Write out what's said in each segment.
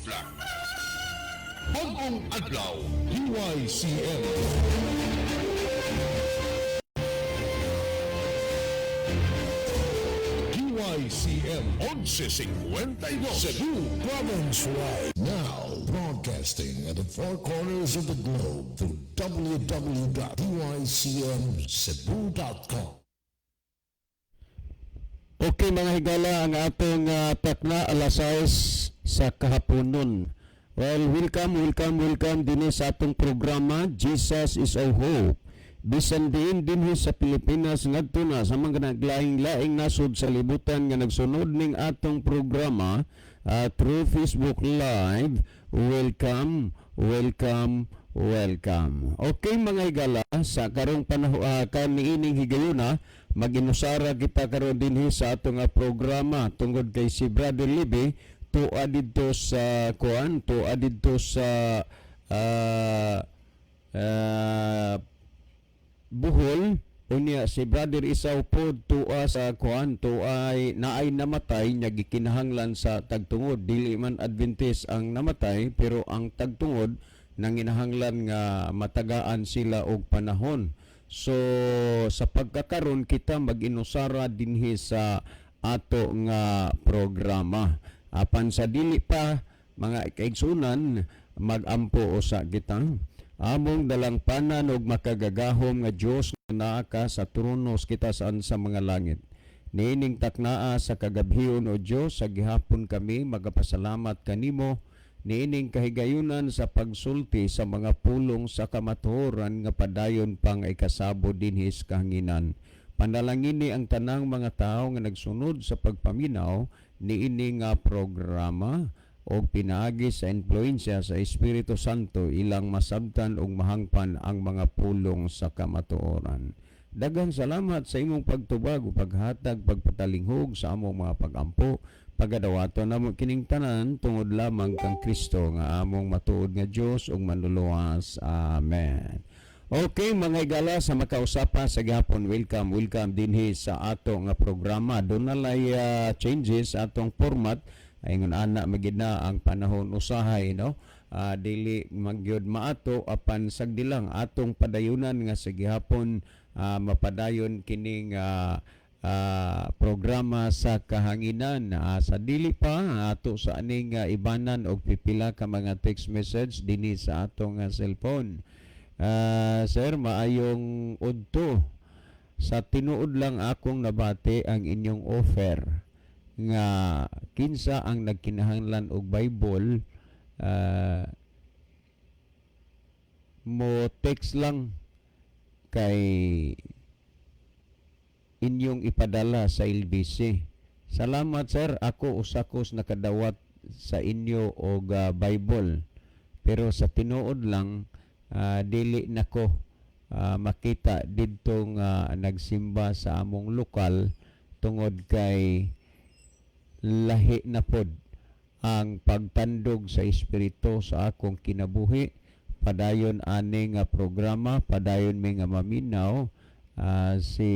Black. Bag-ong Adlaw, DYCM. DYCM 1152, Cebu Province-wide. Now, broadcasting at the four corners of the globe through www.dycmcebu.com. Okay, mga higala, ang atong takna alas 6 sa kahaponon. Well, welcome, welcome, welcome dinhi sa atong programa Jesus is Our Hope. Bisan diin dinhi sa Pilipinas ngadto na sa mga naglaing-laing nasod sa libutan nga nagsunod ning atong programa through Facebook Live. Welcome, welcome, welcome. Okay, mga higala, sa karong panahon kaniining higayuna, maginusara kita karon dinhi sa atong programa tungod kay si Brother Libby tuwa didto sa kuan, tuwa didto sa Bohol. Unya si Brother Isaw po tuwa sa kuan, tuay naay namatay nya gikinahanglan sa tagtungod. Dili man Adventist ang namatay, pero ang tagtungod nanginahanglan nga matagaan sila og panahon. So sa pagkakaron kita mag-inusara dinhi sa ato nga programa. Apan sa dili pa, mga kaigsunan, magampo usa kita. Among dalangpanan ug makagagahom nga Dios nga naa ka sa trono kita saan sa mga langit. Niining taknaa sa kagabhion, o Dios, sa gihapon kami magapasalamat kanimo niining kahigayunan sa pagsulti sa mga pulong sa kamatuoran nga padayon pang ikasabo dinhi sa kahanginan. Panalangini ang tanang mga tawo nga nagsunod sa pagpaminaw niini nga programa og pinaagi sa impluensya sa Espiritu Santo ilang masabtan ug mahangpan ang mga pulong sa kamatuoran. Daghang salamat sa imong pagtubag ug paghatag pagpatalinghog sa among mga pagampo. Pagadawaton namo kining tanan tungod lamang kang Kristo nga among matuod nga Dios ug manluluwas. Amen. Okay, mga higala, sa makausapa sa gihapon, welcome, welcome dinhi sa ato nga programa. Duna lay changes atong format. Ingon ana magid na ang panahon usahay, no? Dili magyud maato, apan sagdi lang atong padayunan nga sa gihapon mapadayon kining programa sa kahanginan. Sa dili pa, ato sa aning ibanan og pipila ka mga text message dinhi sa atong cellphone. Sir, maayong udto. Sa tinuod lang akong nabati ang inyong offer nga kinsa ang nagkinahanglan og Bible, mo text lang kay inyong ipadala sa LBC. Salamat, sir, ako usa kos nakadawat sa inyo og Bible. Pero sa tinuod lang dili nako makita didto nga nagsimba sa among lokal tungod kay lahi na pod ang pagtandog sa espiritu sa akong kinabuhi. Padayon ani nga programa, padayon mi nga maminaw. Si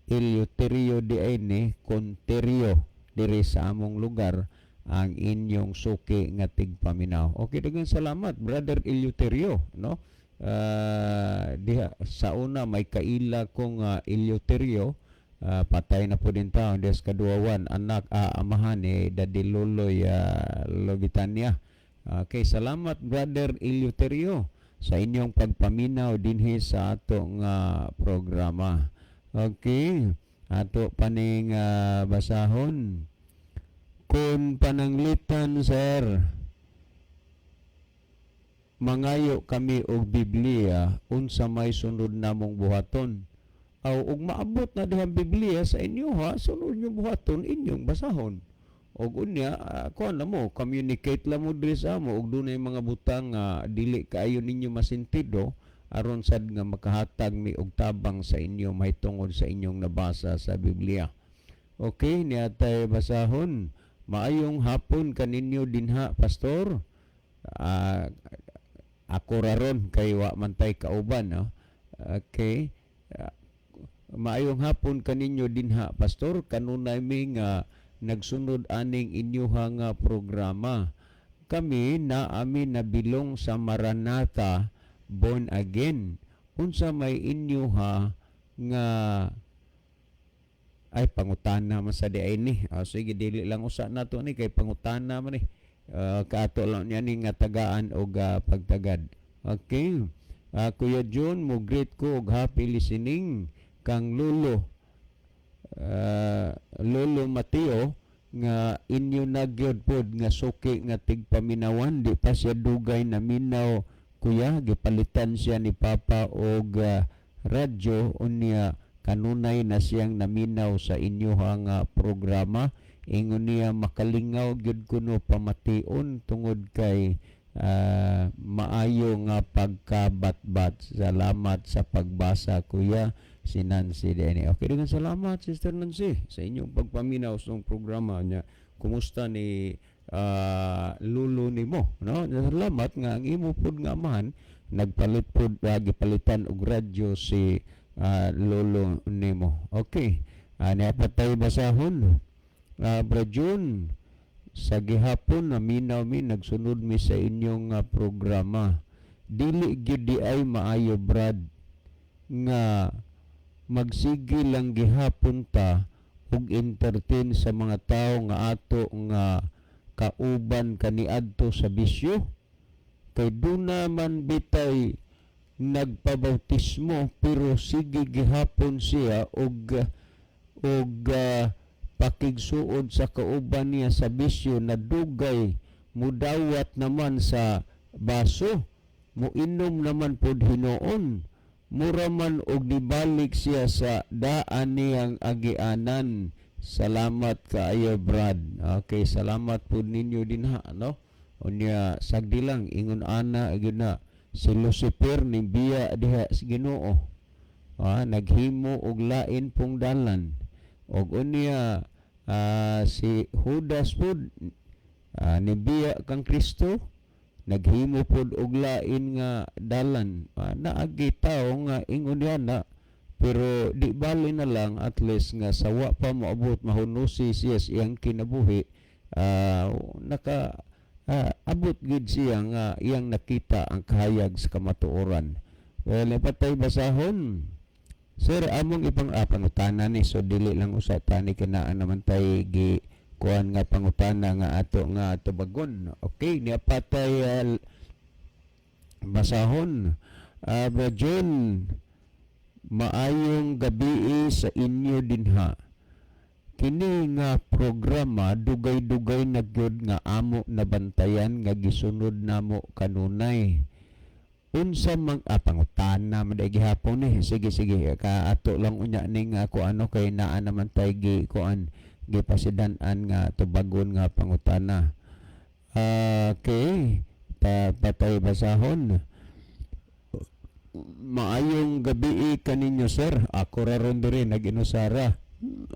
Eleuterio de Ene Conterio diri sa among lugar ang inyong suki nga tigpaminaw. Okay, daghang salamat, Brother Eleuterio, no? Diha sa una may kaila kong Eleuterio, patay na po din taon des kaduawan, anak amahan ni Daddy Loloy Lobitania. Okay, salamat, Brother Eleuterio, sa inyong pagpaminaw dinhi sa ato nga programa. Okay, ato paning basahon. Kung pananglitan, sir, mangayo kami og Biblia, unsa may sunod namong buhaton? Aw, ug maabot na dihang Biblia sa inyo ha, sunod nyo buhaton inyong basahon. Og unya, kuan na mo, communicate lang mo diri sa amo og dunay mga butang nga dili kaayo ninyo masintido aron sad nga makahatag mi og tabang sa inyo mahitungod sa inyong nabasa sa Biblia. Okay, niatay basahon. Maayong hapon kaninyo dinha, Pastor. Ako ra ron kay wa man tay kauban, no? Okay. Maayong hapon kaninyo dinha, Pastor. Kanunay mi nga nagsunod aning inyuha nga programa. Kami na ami nabilong sa Maranatha, born again. Unsa may inyo ha nga ay pangutana man sa diay ni. Ah, sige, dili lang usa nato ni kay pangutana man ni. Kaato lang niya ni nga tagaan og pagtagad. Okay. Kuya John, mo greet ko og happy listening kang Lolo Mateo nga inyo na gyud pod nga suki nga tigpaminawan. Di pa siya dugay na minaw, kuya, gipalitan siya ni Papa og radyo, unya kanunay na siyang naminaw sa inyo nga programa. Ingon niya, makalingaw gyud kuno pamation tungod kay maayo nga pagkabatbat. Salamat sa pagbasa, kuya. Si Nancy Dene. Okay, daghang salamat, Sister Nancy, sa inyong pagpaminaw sa programa niya. Kumusta ni lulo nimo, no? Salamat nga ang imo pud nga amahan nagpalit pud, gipalitan og radyo si lolo nimo. Okay. Niya pa tayo basahon. Bro Jun, sa gihapon naminaw mi, nagsunod mi sa inyong programa. Dili gyud di ay maayo, Brad, nga magsige lang gihapon ta og entertain sa mga tao nga ato nga kauban kaniadto sa bisyo, kay duna man bitay nagpabautismo pero sige gihapon siya og pakigsuod sa kauban niya sa bisyo na dugay mudawat naman sa baso, muinom naman pod hinuon, mura man og nibalik siya sa daan niyang agianan. Salamat kaayo, Brad. Okay, salamat pod ninyo dinha, no? Unya sagdi lang ingon ana gyud na si Lucifer nibiya diha sa Ginoo, naghimo og lain pong dalan. Og unya si Judas pod nibiya kang Kristo, naghimo pod og lain nga dalan. Naagi tao nga ingon diha na, pero di bali na lang, at least nga sa wa pa moabot mahunusi siya sa iyang kinabuhi, naka abot gid siya nga iyang nakita ang kahayag sa kamatuoran. Well, ipatay basahon. Sir, among ipang pangutana ni, so dili lang usa tani kinaan naman tay gi kuan nga pangutana nga ato nga tubagon. Okay, niya patay basahon. Bro John, maayong gabi sa inyo dinha. Kini nga programa dugay-dugay na gyud nga amo nabantayan nga gisunod namo kanunay. Unsa mang pangutana man day gihapon ni. Sige, sige, ka ato lang unya ning ako ano kay naa naman tay gi kuan gipasidan-an nga tubagon nga pangutana. Okay, ta patay basahon. Maayong gabi kaninyo, sir. Ako ra ron diri nag-inusara.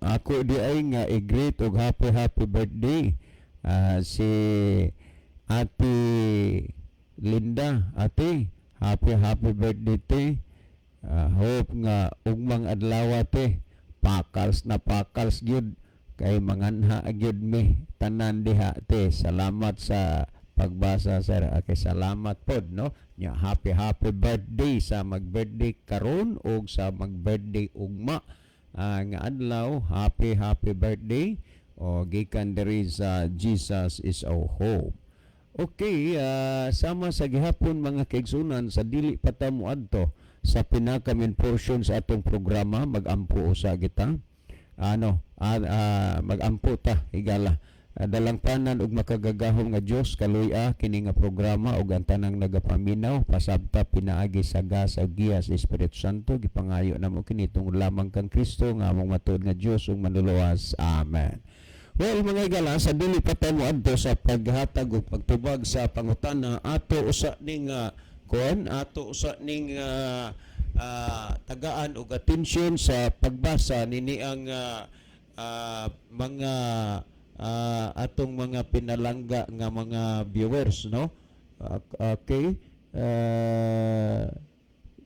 Ako di ay nga i-greet og happy happy birthday. Si Ate Linda, ate, happy happy birthday te. Hope nga ugmang adlaw, te. Pakals na pakals gyud kay manganha gyud mi tanan diha, te. Salamat sa pagbasa, sir. Okay, salamat pod, no? Nya happy happy birthday sa mag-birthday karon og sa mag-birthday ugma nga adlaw. Happy happy birthday o gikan diri sa Jesus Is Our Hope. Okay, sama sa gihapon, mga kaigsunan, sa dili pa ta moadto sa pinaka main portion sa atong programa, magampo usa kita. Ano, magampo ta, higala. Dalangpanan ug makagagahom nga Dios, kaluy-a kini nga programa ug ang tanang nagapaminaw pasabta pinaagi sa gas ug giya sa Espiritu Santo. Gipangayo namo kini tungod lamang kang Kristo nga among matuod nga Dios ug Manluluwas. Amen. Well, mga higala, sa dili pa ta moadto sa paghatag ug pagtubag sa pangutana, ato usa ning kuan, ato usa ning tagaan og atensyon sa pagbasa nini ang mga atong mga pinalangga nga mga viewers, no? Okay.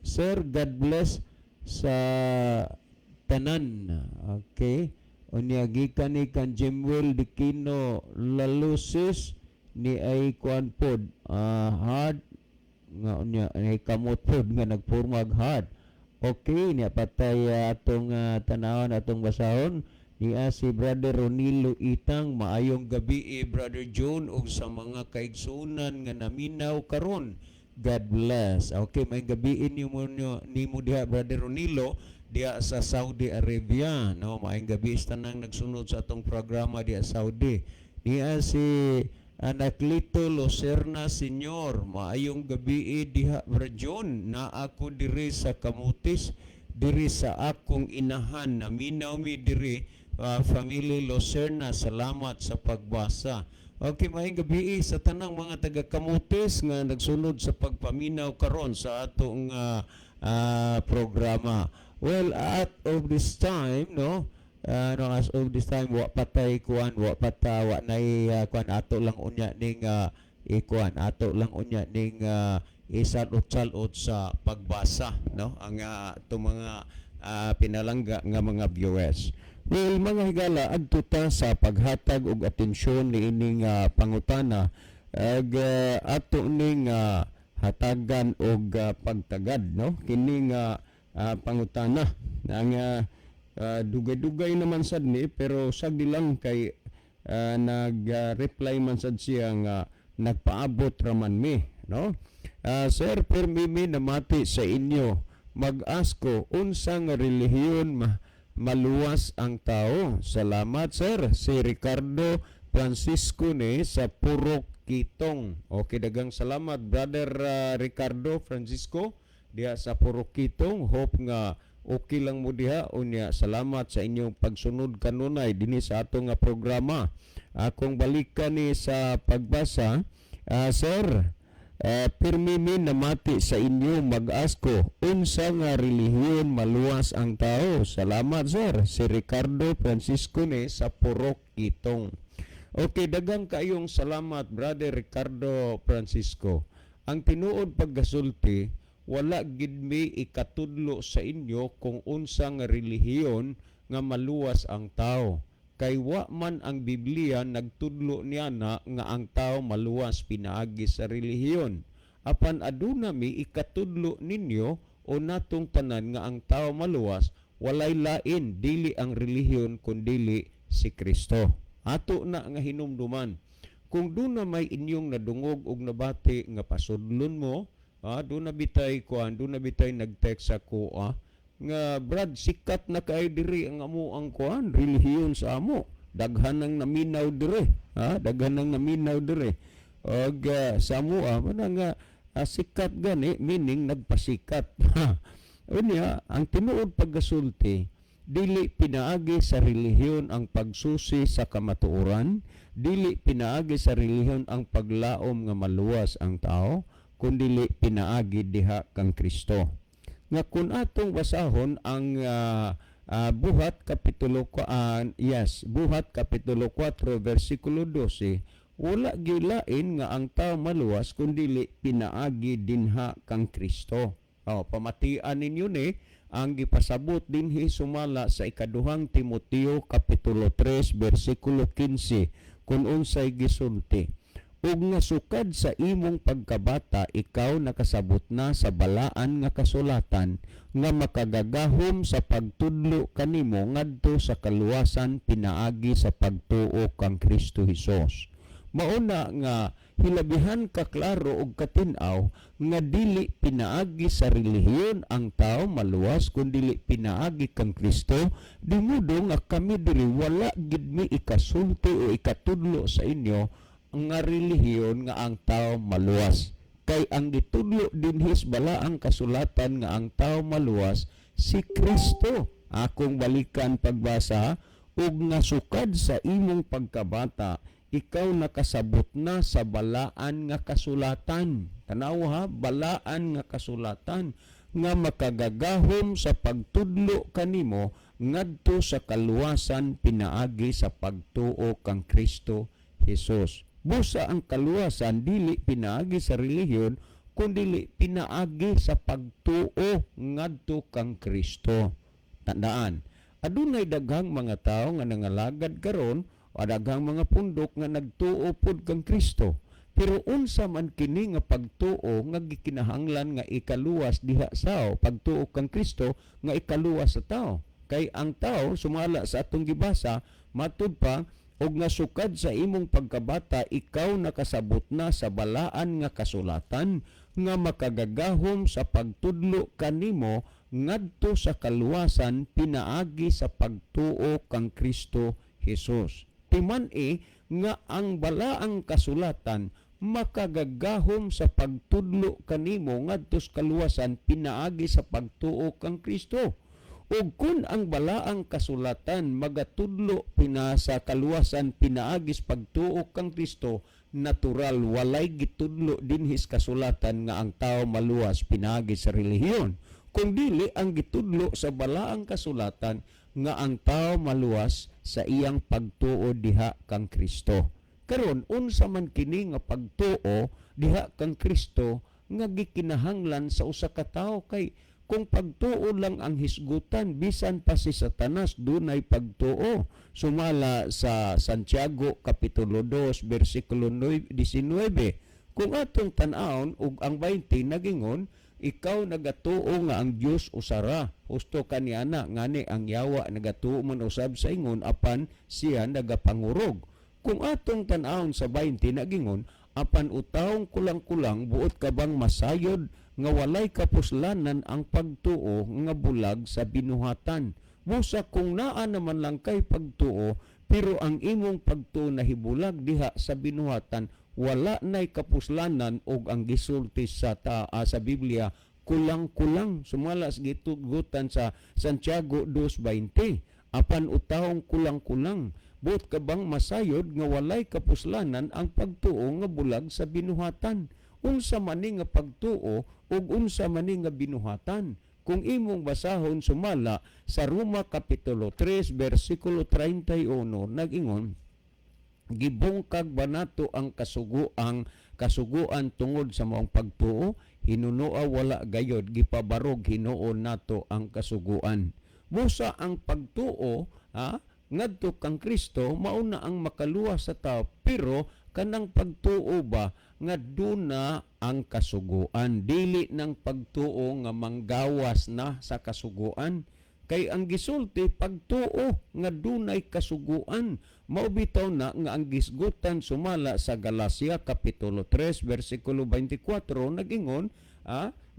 Sir, God bless sa tanan. Okay. Unya gikan ni kan Jimwell Dikino Lalusis. Ni ay kuan pod, heart nga unya ay kamot pod nga nagporma og heart. Okay, niya patay atong tanawon, atong basahon niya si Brother Ronilo Itang. "Maayong gabi, Brother John, ug sa mga kaigsunan nga naminaw karon. God bless." Okay, maayong gabi nimo nimo diha, Brother Ronilo, diha sa Saudi Arabia, no? Maayong gabi sa tanang nagsunod sa atong programa diha sa Saudi. Niya si Anaclito Lucerna Senior. "Maayong gabi diha, Brother John. Na ako diri sa Camotes, diri sa akong inahan. Naminaw mi diri, family Lucerna. Salamat sa pagbasa." Okay, maayong gabi sa tanang mga taga Camotes nga nagsunod sa pagpaminaw karon sa atong programa. Well, at of this time, no, no, as of this time, wa patay kuan, wa pata wa nay kuan, ato lang unya ning ikuan, ato lang unya ning isalot-salot sa pagbasa, no, ang atong mga pinalangga nga mga viewers. Well, mga higala, adto ta sa paghatag og atensyon niining pangutana ag ato ning hatagan og pagtagad, no, kining pangutana ang dugay-dugay naman sad ni, pero sagdi lang kay nag-reply man sad siya nga nagpaabot raman mi, no? "Sir, permi mi namati sa inyo. Mag-ask ko, unsa nga relihiyon maluwas ang tao? Salamat, sir." Si Ricardo Francisco ni sa Purok Kitong. Okay, daghang salamat, Brother Ricardo Francisco diha sa Purok Kitong. Hope nga okay lang mo diha. Unya salamat sa inyong pagsunod kanunay dinhi sa atong nga programa. Akong balikan ni sa pagbasa, "Sir, pirmi mi namati sa inyo. Mag-ask ko, unsa nga relihiyon maluwas ang tao? Salamat, sir." Si Ricardo Francisco ni sa Purok Kitong. Okay, daghang kayong salamat, Brother Ricardo Francisco. Ang tinuod paggasulti, wala gid mi ikatudlo sa inyo kung unsa nga relihiyon nga maluwas ang tao. Kay wa man ang Biblia nagtudlo niya na nga ang tao maluwas pinaagi sa relihiyon. Apan aduna mi ikatudlo ninyo o natong tanan nga ang tao maluwas walay lain dili ang relihiyon kundili si Kristo. Ato na nga hinumduman. Kung duna may inyong nadungog og nabati nga pasudlon mo, doon na bitay kuan, doon na bitay nag-text sa ko nga, "Brad, sikat na kay diri ang amo ang kuan relihiyon sa amo. Daghan nang naminaw dire, ha, daghan nang naminaw dire." Og sa amo mana nga sikat gani, meaning nagpasikat. Unya ang tinuod paggasulti, dili pinaagi sa relihiyon ang pagsusi sa kamatuoran, dili pinaagi sa relihiyon ang paglaom nga maluwas ang tao, kundili pinaagi diha kang Kristo. Nga kung atong basahon ang Buhat kapitulo yes, Buhat kapitulo 4 versikulo 12, wala gilain nga ang tao maluwas kundili pinaagi dinha kang Kristo. Oh, pamatian ninyo ni ang gipasabot dinhi sumala sa Ikaduhang Timoteo kapitulo 3 versikulo 15 kung unsay gisulti: "Ug nga sukad sa imong pagkabata ikaw nakasabot na sa balaan nga kasulatan nga makagagahom sa pagtudlo kanimo ngadto sa kaluwasan pinaagi sa pagtuo kang Kristo Hesus." Mauna nga hilabihan ka klaro og katin-aw nga dili pinaagi sa relihiyon ang tao maluwas kun dili pinaagi kang Kristo. Di modo nga kami diri wala gid mi ikasulti o ikatudlo sa inyo nga relihiyon nga ang tao maluwas. Kay ang gitudlo dinhi sa balaang kasulatan nga ang tao maluwas si Kristo. Akong balikan pagbasa: "Ug nga sukad sa imong pagkabata ikaw nakasabot na sa balaan nga kasulatan." Tanaw ha, balaan nga kasulatan nga makagagahom sa pagtudlo kanimo ngadto sa kaluwasan pinaagi sa pagtuo kang Kristo Jesus. Busa ang kaluwasan dili pinaagi sa relihiyon kundili pinaagi sa pagtuo ngadto kang Kristo. Tandaan, adunay daghang mga tao nga nangalagad karon. Daghang mga pundok nga nagtuo pod kang Kristo. Pero unsa man kini nga pagtuo nga gikinahanglan nga ikaluwas diha sa pagtuo kang Kristo nga ikaluwas sa tao? Kay ang tao, sumala sa atong gibasa, matud pa, "Og nga sukad sa imong pagkabata ikaw nakasabot na sa balaan nga kasulatan nga makagagahom sa pagtudlo kanimo ngadto sa kaluwasan pinaagi sa pagtuo kang Kristo Jesus." Timan-i nga ang balaang kasulatan makagagahom sa pagtudlo kanimo ngadto sa kaluwasan pinaagi sa pagtuo kang Kristo. Ug kun ang balaang kasulatan magatudlo pina sa kaluwasan pinaagi sa pagtuo kang Kristo, natural walay gitudlo dinhi sa kasulatan nga ang tao maluwas pinaagi sa relihiyon. Kung dili, ang gitudlo sa balaang kasulatan nga ang tao maluwas sa iyang pagtuo diha kang Kristo. Karon, unsa man kini nga pagtuo diha kang Kristo nga gikinahanglan sa usa ka tawo? Kay kung pagtuo lang ang hisgutan, bisan pa si Satanas dunay pagtuo. Sumala sa Santiago kapitulo 2 bersikulo 19. Kung atong tan-awon ug ang 20, nagingon, "Ikaw nagatuo nga ang Dios usara. Husto kaniana, ngani ang yawa nagatuo man usab sa ingon, apan siya nagapangurog." Kung atong tan-awon sa 20, nagingon, "Apan utawong kulang-kulang, buot ka bang masayod nga walay kapuslanan ang pagtuo nga bulag sa binuhatan?" Busa kung naa naman lang kay pagtuo, pero ang imong pagtuo nahibulag diha sa binuhatan, wala nay kapuslanan og ang gisulti sa Biblia, kulang-kulang, sumala sa gitugutan sa Santiago 2:20. "Apan utawong kulang-kulang, buot ka bang masayod nga walay kapuslanan ang pagtuo nga bulag sa binuhatan?" Unsa man ni nga pagtuo ug unsa man ni nga binuhatan? Kung imong basahon sumala sa Roma kapitulo 3 bersikulo 31, nag-ingon, "Gibungkag ba nato ang kasuguan tungod sa maong pagtuo? Hinunoa wala gayod, gipabarog hinuon nato ang kasuguan." Busa ang pagtuo ha ngadto kang Kristo mao na ang makaluwas sa tao, pero kanang pagtuo ba nga duna ang kasuguan, dili ng pagtuo nga manggawas na sa kasuguan, kay ang gisulti pagtuo nga dunay kasuguan. Mao bitaw na nga ang gisgutan sumala sa Galacia kapitulo 3 bersikulo 24, nagingon,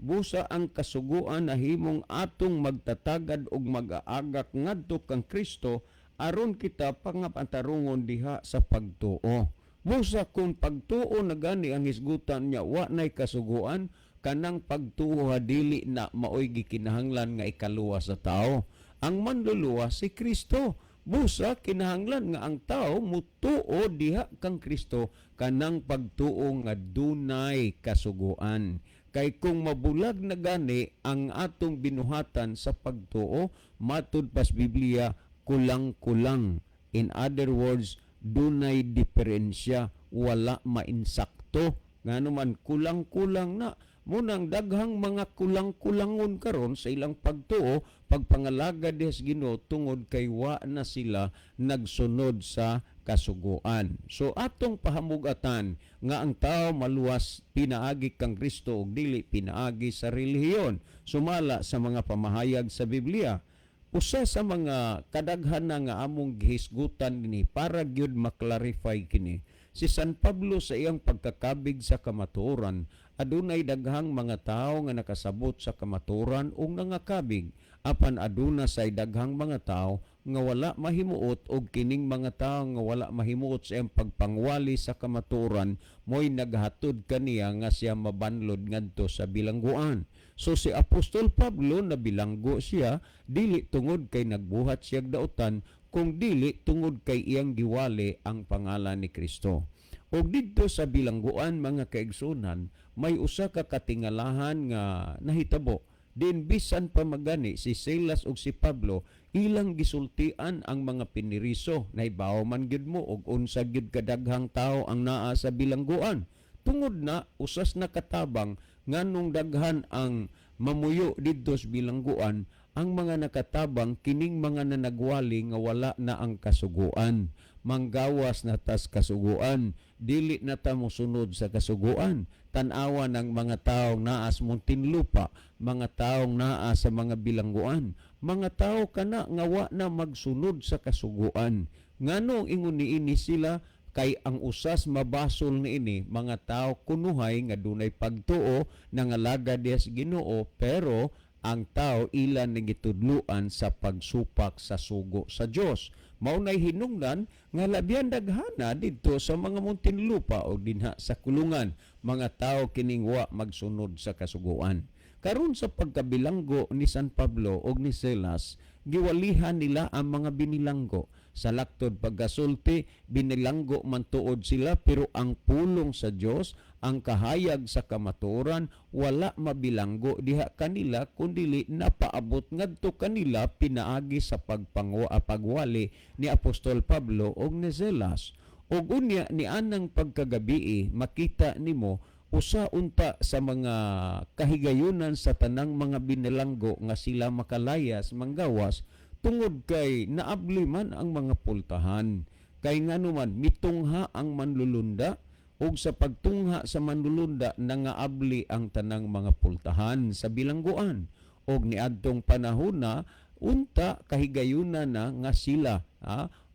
"Busa ang kasuguan nahimong atong magtatagad og mag-aagak ngadto kang Kristo aron kita pangapantarungon diha sa pagtuo." Busa kung pagtuo na gani ang hisgutan niya, wa nay kasuguan, kanang pagtuo dili na maoy gikinahanglan nga ikaluwas sa tao. Ang manluluwas si Kristo. Busa kinahanglan nga ang tao mutuo diha kang Kristo, kanang pagtuo nga dunay kasuguan. Kay kung mabulag na gani ang atong binuhatan sa pagtuo, matud pas Biblia, kulang-kulang. In other words, dunay diferensya, wala mainsakto. Ngano man kulang-kulang na. Munang daghang mga kulang-kulangon karon sa ilang pagtuo, pagpangalagad sa Ginoo, tungod kay wa na sila nagsunod sa kasuguan. So atong pahamugatan nga ang tao maluwas pinaagi kang Kristo ug dili pinaagi sa relihiyon sumala sa mga pamahayag sa Biblia. Usa sa mga kadaghan na nga among gihisgutan dinhi para gyud maklarify kini, si San Pablo sa iyang pagkakabig sa kamatuoran, adunay daghang mga tawo nga nakasabot sa kamatuoran ug nangakabig, apan aduna say daghang mga tawo nga wala mahimuot, og kining mga tawo nga wala mahimuot sa iyang pagpangwali sa kamatuoran mo'y naghatod kaniya nga siya mabanlod ngadto sa bilangguan. So si Apostol Pablo, nabilanggo siya dili tungod kay nagbuhat siya dautan, kung dili tungod kay iyang giwali ang pangalan ni Kristo. Og didto sa bilangguan, mga kaigsunan, may usa ka katingalahan nga nahitabo. Din bisan pa magani si Silas ug si Pablo ilang gisultian ang mga piniriso, nahibaw man gyud mo og unsa gyud kadaghang tawo ang naa sa bilangguan. Tungod na usas nakatabang nganong daghan ang mamuyo didto sa bilangguan, ang mga nakatabang kining mga nanagwali nga wala na ang kasuguan. Manggawas na tas kasuguan, dili na ta mosunod sa kasuguan. Tan-awa ng mga taong naa sa Muntinlupa, mga taong naa sa mga bilangguan, mga tao kana nga wa na magsunod sa kasuguan. Nganong ingon niini sila? Kay ang usas mabasol niini, mga tao kunuhay nga dunay pagtuo, nangalaga diha sa Ginoo, pero ang tao ila ning gitudluan sa pagsupak sa sugo sa Dios. Mao nay hinungdan nga labihan daghana didto sa mga Muntinlupa o dinha sa kulungan, mga tao kining wa magsunod sa kasuguan. Karon, sa pagkabilanggo ni San Pablo og ni Silas, giwalihan nila ang mga binilanggo. Sa laktod pagkasulti, binilanggo man tuod sila, pero ang pulong sa Dios, ang kahayag sa kamatuoran, wala mabilanggo diha kanila kundili napaabot ngadto kanila pinaagi sa pagwali ni Apostol Pablo og ni Silas. Og unya ni anang pagkagabii, makita nimo usa unta sa mga kahigayunan sa tanang mga binilanggo nga sila makalayas manggawas, tungod kay naabli man ang mga pultahan. Kay nganuman mitungha ang manlulunda, ug sa pagtungha sa manlulunda, nangaabli ang tanang mga pultahan sa bilangguan. Og niadtong panahona unta, kahigayunan na nga sila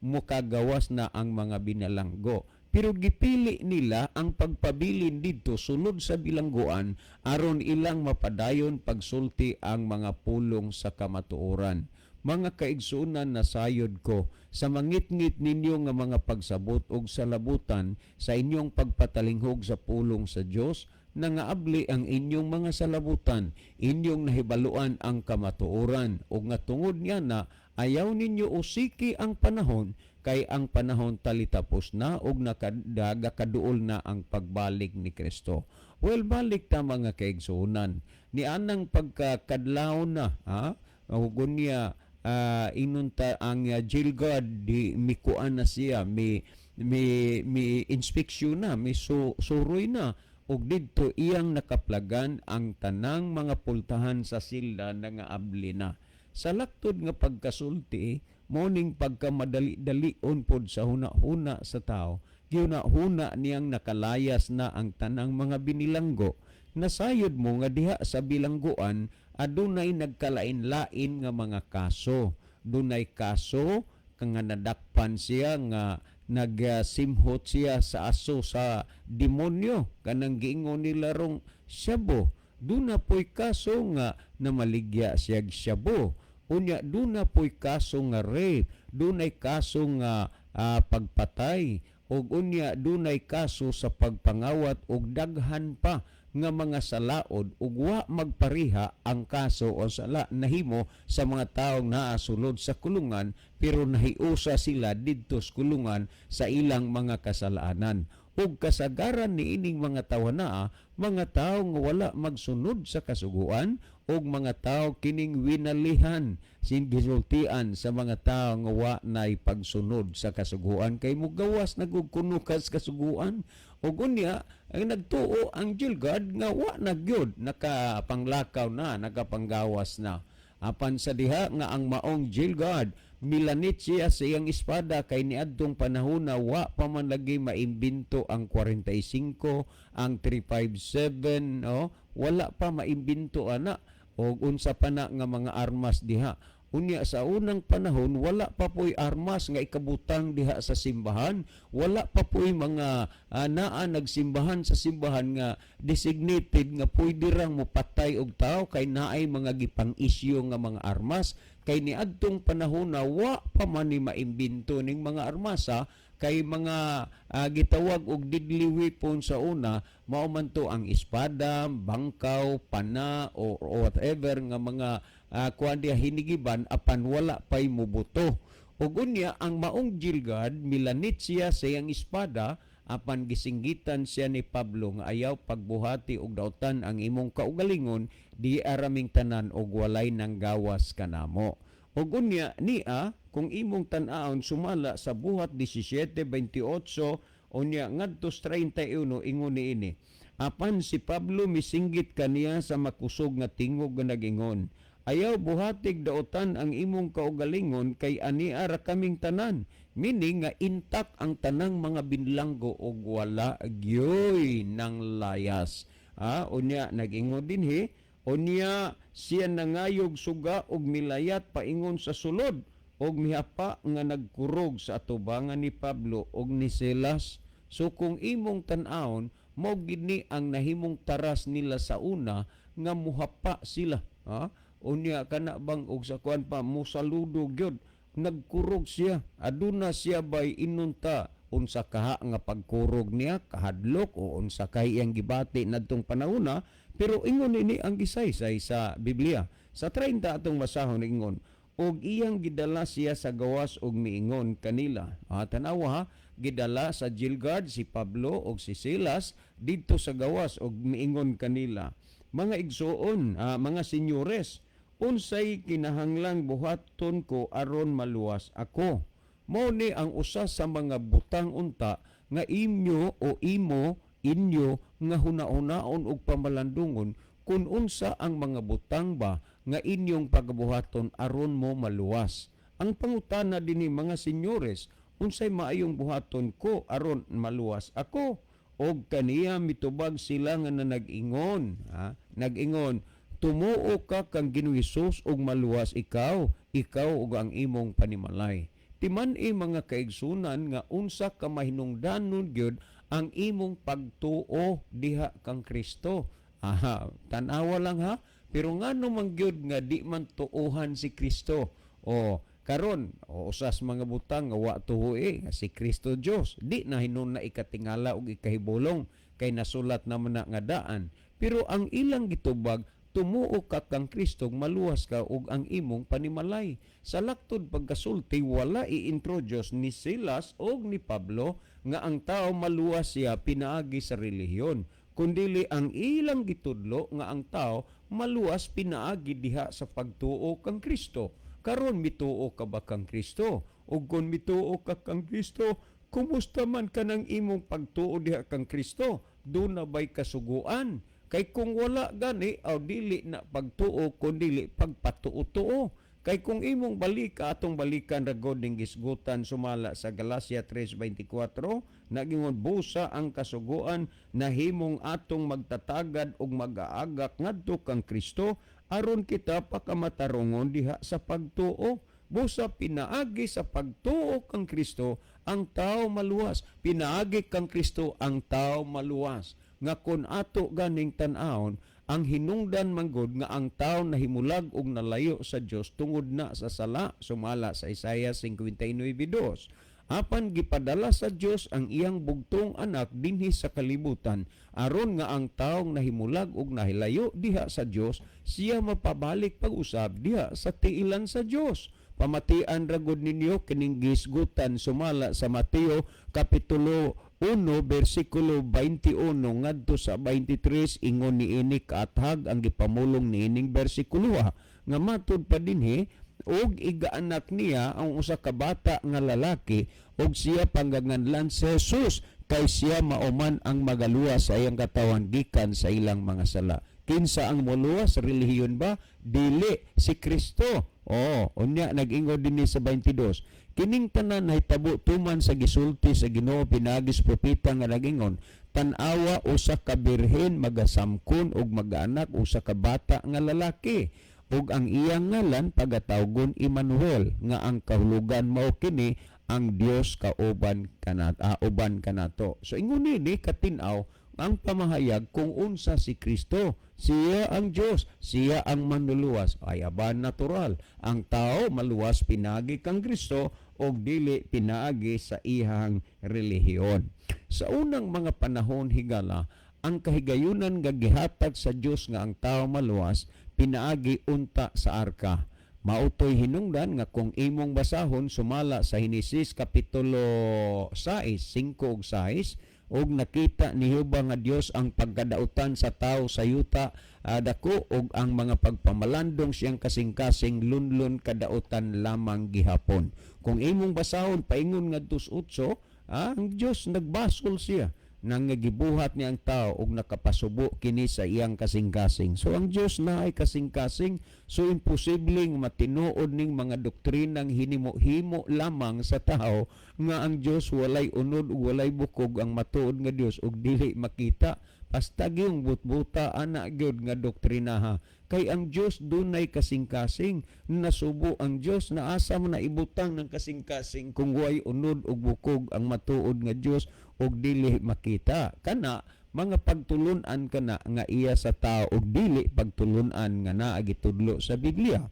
mukagawas na ang mga binalanggo, pero gipili nila ang pagpabilin didto sulod sa bilangguan aron ilang mapadayon pagsulti ang mga pulong sa kamatuoran. Mga kaigsuonan, nasayod ko sa mangitngit ninyo nga mga pagsabot og salabutan sa inyong pagpatalinghog sa pulong sa Dios. Nangaabli ang inyong mga salabutan, inyong nahibaluan ang kamatuoran, ug nga tungod niya na ayaw ninyo usiki ang panahon, kay ang panahon talitapos na ug nakadaga kaduol na ang pagbalik ni Kristo. Well, balik ta, mga kaigsuonan. Ni anang pagkakadlaw na, ha? Ug niya inunta ang jail guard di mikuan na siya, mi inspeksyon na, mi suroy na, ug didto iyang nakaplagan ang tanang mga pultahan sa silda nga abli na. Sa laktod nga pagkasulti, mao ning pagkamadali-dalion pod sa huna-huna sa tao, gihuna-huna niyang nakalayas na ang tanang mga binilanggo. Nasayod mo nga diha sa bilangguan adunay nagkalain-lain nga mga kaso. Dunay kaso nga nadakpan siya nga nagsimhot siya sa aso sa demonyo, kanang giingon nila rong shabu. Duna po'y kaso nga namaligya siya shabu. Unya duna po'y kaso nga rape, dunay kaso nga pagpatay, ug unya dunay kaso sa pagpangawat ug daghan pa nga mga salaod, ug wa magpareha ang kaso o sala nahimo sa mga taong naa sulod sa kulungan, pero nahiusa sila didto sa kulungan sa ilang mga kasalanan. Ug kasagaran niining mga tawo naa mga tawo nga wala magsunod sa kasuguan ug mga tawo kining winalihan sin gisultian sa mga tawo nga wa nay pagsunod sa kasuguan, kay mugawas na gud kuno kas kasuguan. Ug unya ang nagtuo ang jail guard nga wa na gyud nakapanglakaw na, nakapanggawas na. Apan sa diha nga ang maong jail guard milanit siya sa iyang espada, kay niadtong panahon na wa pa man lagi maimbento ang 45, ang 357, no? Wala pa maimbento ana og unsa pa na nga mga armas diha. Unya sa unang panahon, wala pa po'y armas nga ikabutang diha sa simbahan, wala pa po'y mga naa nagsimbahan sa simbahan nga designated nga pwede rang mopatay og tao kay naay mga gipang-isyu nga mga armas, kay niadtong panahon na wa pa man ni maimbento ning mga armas ha, kay mga gitawag og deadly weapon sa una mao man to ang espada, bangkaw, pana o whatever nga mga kuan diha hinigiban, apan wala pay mubuto. Ug unya ang maong jail guard milanit siya sa iyang espada, apan gisinggitan siya ni Pablo nga ayaw pagbuhati og dautan ang imong kaugalingon, di araming tanan og walay nang gawas kanamo. Ug unya niya, kung imong tan-awon sumala sa Buhat 17:28 unya ngadto sa 31, ingon niini: "Apan si Pablo misinggit kaniya sa makusog nga tingog nga nagingon, Ayaw buhatig daotan ang imong kaugalingon kay ania ra kaming tanan. Meaning nga intact ang tanang mga binlanggo og wala gyoy nang layas. Unya nag-ingon dinhi, unya siya nangayog suga og milayat paingon sa sulod og mihapa nga nagkurog sa atubangan ni Pablo og ni Silas. So kung imong tan-awon, mao gid ni ang nahimong taras nila sa una nga muhapa sila. Ha? Unya kana bang og sa kuan pa mosaludo gyud, nagkurog siya. Aduna siya bay inunta unsa kaha nga pagkurog niya, kahadlok o unsa kay iyang gibati nadtong panahona, pero ingon ini ang gisaysay sa Biblia. Sa 30 atong basahon, ingon, og iyang gidala siya sa gawas og miingon kanila. Tanawa ha, gidala sa jail guard si Pablo og si Silas didto sa gawas og miingon kanila: "Mga igsuon, mga senyores, unsay kinahanglang buhaton ko aron maluwas ako?" Mao ni ang usa sa mga butang unta nga inyo o imo inyo nga huna-hunaon og pamalandungon kung unsa ang mga butang ba nga inyong pagabuhaton aron mo maluwas. Ang pangutana dinhi, "Mga senyores, unsay maayong buhaton ko aron maluwas ako?" Og kaniya mitubag sila nga na nag-ingon, ha? Nag-ingon, "Tumuo ka kang Ginoong Hesus ug maluwas ikaw, ikaw ug ang imong panimalay." Timan-i, mga kaigsunan, nga unsa ka mahinungdanon gyud ang imong pagtuo diha kang Kristo. Aha, tan-awa lang ha, pero ngano man gyud nga di man tuohan si Kristo? O karon, o usas mga butang nga wa tuoi nga si Kristo Dios, di na hinuon na ikatingala ug ikahibulong kay nasulat naman na nga daan. Pero ang ilang gitubag, "Tumuo ka kang Kristo, maluwas ka ug ang imong panimalay." Sa laktod pagkasulti, wala i-introduce ni Silas og ni Pablo nga ang tao maluwas siya pinaagi sa relihiyon, kundili ang ilang gitudlo nga ang tao maluwas pinaagi diha sa pagtuo kang Kristo. Karon, mituo ka ba kang Kristo? Ug kung mituo ka kang Kristo, kumusta man kanang imong pagtuo diha kang Kristo? Duna ba'y kasuguan? Kay kung wala gani, aw dili na pagtuo kundili pagpatuo-tuo. Kay kung imong balika, atong balikan ra gud ning gisgutan sumala sa Galacia 3:24, nagingon, busa ang kasuguan nahimong atong magtatagad ug mag-aagak ngadto kang Kristo aron kita pakamatarongon diha sa pagtuo. Busa pinaagi sa pagtuo kang Kristo ang tao maluwas. Pinaagi kang Kristo ang tao maluwas. Nga kun ato ganing tan-awon, ang hinungdan manggod nga ang tao nahimulag og nalayo sa Dios tungod na sa sala sumala sa Isaiah 59:2. Apan gipadala sa Dios ang iyang bugtong anak dinhi sa kalibutan aron nga ang taong nahimulag og nahilayo diha sa Dios siya mapabalik pag-usab diha sa tiilan sa Dios. Pamatian ra gud ninyo kining gisgutan sumala sa Mateo kapitulo 1 bersikulo 21 ngadto sa 23. Ingon niini kaathag ang gipamulong niining bersikulo ha, nga matud pa dinhi, "Og igaanak niya ang usa ka bata nga lalaki ug siya pangganganlan si Jesus kay siya mauman ang magaluwas sa iyang katawan gikan sa ilang mga sala." Kinsa ang moluwas? Relihiyon ba? Dili, si Kristo. Oh, unya nag-ingon dinhi sa 22. "Kining tanan nahitabo tuman sa gisulti sa Ginoo pinaagi sa propeta nga nagingon, 'Tan-awa, usa ka birhen magasamkon og magaanak usa ka bata nga lalaki ug ang iyang ngalan pagatawgon Emmanuel,' nga ang kahulugan mao kini, ang Dios kauban kanat uban kanato." So ingon nini katin-aw ang pamahayag kung unsa si Kristo. Siya ang Dios, siya ang manluluwas. Ay aban natural, ang tao maluwas pinaagi kang Kristo og dili pinaagi sa iyang relihiyon. Sa unang mga panahon, higala, ang kahigayunan nga gihatag sa Dios nga ang tao maluwas pinaagi unta sa arka. Mautoy hinungdan nga kung imong basahon sumala sa Henesis kapitulo 6, 5 ug 6, ug nakita ni Jehova nga Dios ang pagkadautan sa tao sa yuta dako ug ang mga pagpamalandong siyang kasing-kasing lunlun kadautan lamang gihapon. Kung imong basahon paingon ngadto sa 8, ang Dios nagbasol siya. Nang gibuhat niya ang tao ug nakapasubo kini sa iyang kasing-kasing. So ang Dios na ay kasing-kasing, so imposibleng matinuod ning mga doktrinang hinimo-himo lamang sa tao nga ang Dios walay unod ug walay bukog, ang matuod nga Dios ug dili makita. Basta gyung butbuta ana gyud nga doktrinaha. Kay ang Dios dunay kasing-kasing, nasubo ang Dios na asa mo na ibutang ng kasing-kasing kung way unod ug bukog ang matuod nga Dios ug dili makita. Kana mga pagtulunan kana nga iya sa tao ug dili pagtulunan nga naa gitudlo sa Biblia.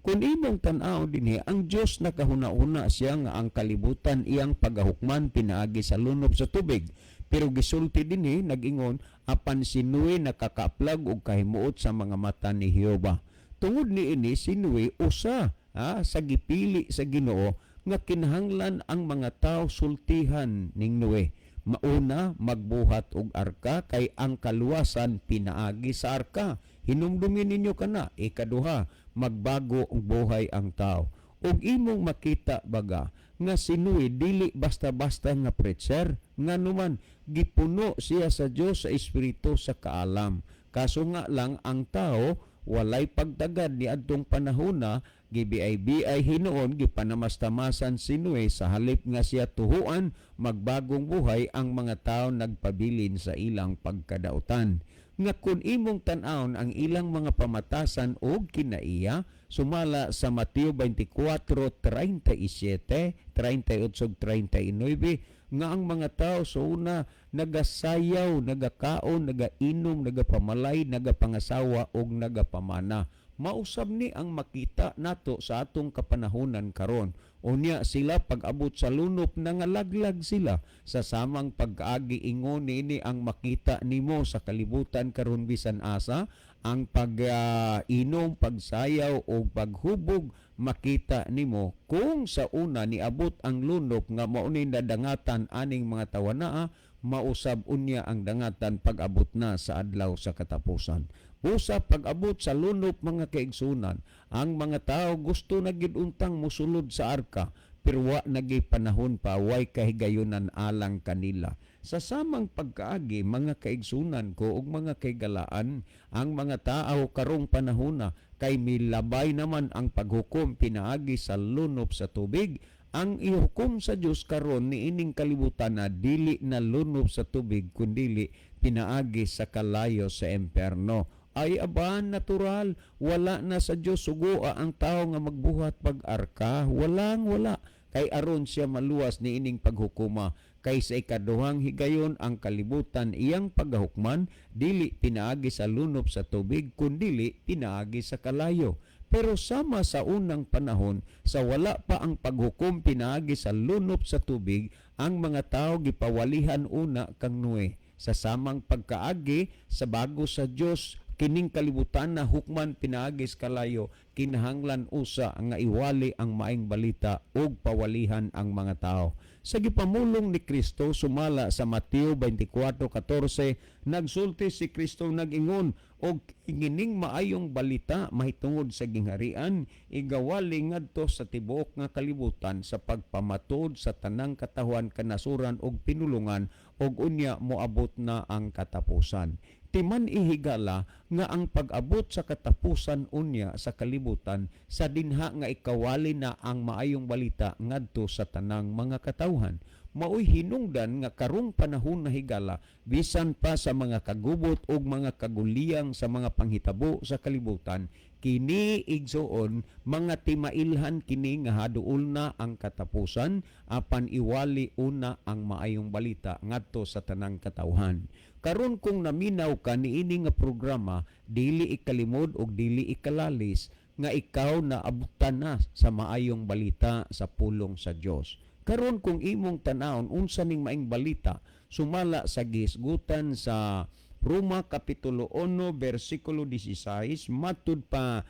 Kung imong tan-aw dinhi, ang Dios nakahuna-huna siya nga ang kalibutan iyang pagahukman pinaagi sa lunop sa tubig. Pero gisulti dinhi, nag-ingon, apan si Noe nakakaaplag og kahimuot sa mga mata ni Jehova. Tungod niini, si Noe usa ha, sa gipili sa Ginoo nga kinahanglan ang mga tao sultihan ning Noe. Mauna, magbuhat og arka kay ang kaluwasan pinaagi sa arka. Hinumdumin ninyo kana. Ikaduha, magbago ang buhay ang tao. Ug imong makita baga nga si Noe dili basta-basta nga preacher, nganuman gipuno siya sa Dios sa espiritu sa kaalam. Kaso nga lang ang tao walay pagtagad ni adtong panahona, gibiay-biay hinuon, gipanamastamasan si Noe sa halip nga siya tuhuan magbagong buhay ang mga tao, nagpabilin sa ilang pagkadautan. Nga kung imong tan-awon ang ilang mga pamatasan og kinaiya sumala sa Mateo 24:37, 38, 39, nga ang mga tao sa una nagasayaw, nagakaon, nagainom, nagapamalay, nagapangasawa og nagapamana. Mausab ni ang makita nato sa atong kapanahonan karon. Unya sila pag-abot sa lunop, nangalaglag sila. Sa samang pag-agi, ingon niini ang makita nimo sa kalibutan karon bisan asa ang pag-inom, pagsayaw o paghubog makita nimo kung sa una niabot ang lunop nga mao ni nadangatan aning mga tawanaa, mausab unya ang dangatan pag-abot na sa adlaw sa katapusan. Usa pag-abot sa lunop, mga kaigsunan, ang mga tao gusto na gid untang musulod sa arka, pero wa nagi panahon pa, way kahigayunan alang kanila. Sa samang pagkaagi, mga kaigsunan ko ug mga kaigalaan, ang mga tao karong panahona kay milabay naman ang paghukom pinaagi sa lunop sa tubig. Ang ihukom sa Dios karon niining kalibutan na dili na lunop sa tubig kundili pinaagi sa kalayo sa emperno. Ay aban natural, wala na sa Dios sugoa ang tao nga magbuhat pag-arka, walang wala kay aron siya maluwas niining paghukuma. Kay sa ikaduhang higayon ang kalibutan iyang paghukman dili pinaagi sa lunop sa tubig kundili pinaagi sa kalayo. Pero sama sa unang panahon, sa wala pa ang paghukom pinaagi sa lunop sa tubig, ang mga tao gipawalihan una kang Noe. Sa samang pagkaagi, sa bago sa Dios kining kalibutan na hukman pinaagi sa kalayo, kinahanglan usa nga iwali ang maayong balita ug pawalihan ang mga tao. Sa gipamulong ni Kristo sumala sa Mateo 24:14, nagsulti si Kristo nag-ingon, og ingining maayong balita mahitungod sa gingharian igawali ngadto sa tibuok nga kalibutan sa pagpamatod sa tanang katawhan kanasuran og pinulungan, og unya moabot na ang katapusan. Timan ihigala nga ang pag-abot sa katapusan unya sa kalibutan sa dinha nga ikawali na ang maayong balita ngadto sa tanang mga katawhan. Maoy hinungdan nga karong panahon na higala, bisan pa sa mga kagubot ug mga kaguliyang sa mga panghitabo sa kalibutan, kini igsuon mga timailhan kini nga haduol na ang katapusan, apan iwali una ang maayong balita ngadto sa tanang katawhan. Karon kung naminaw ka niini nga programa, dili ikalimod og dili ikalalis nga ikaw na abutan na sa maayong balita sa pulong sa Dios. Karon kung imong tan-awon unsa ning maayong balita sumala sa gihisgutan sa Roma kapitulo 1 bersikulo 16 matud pa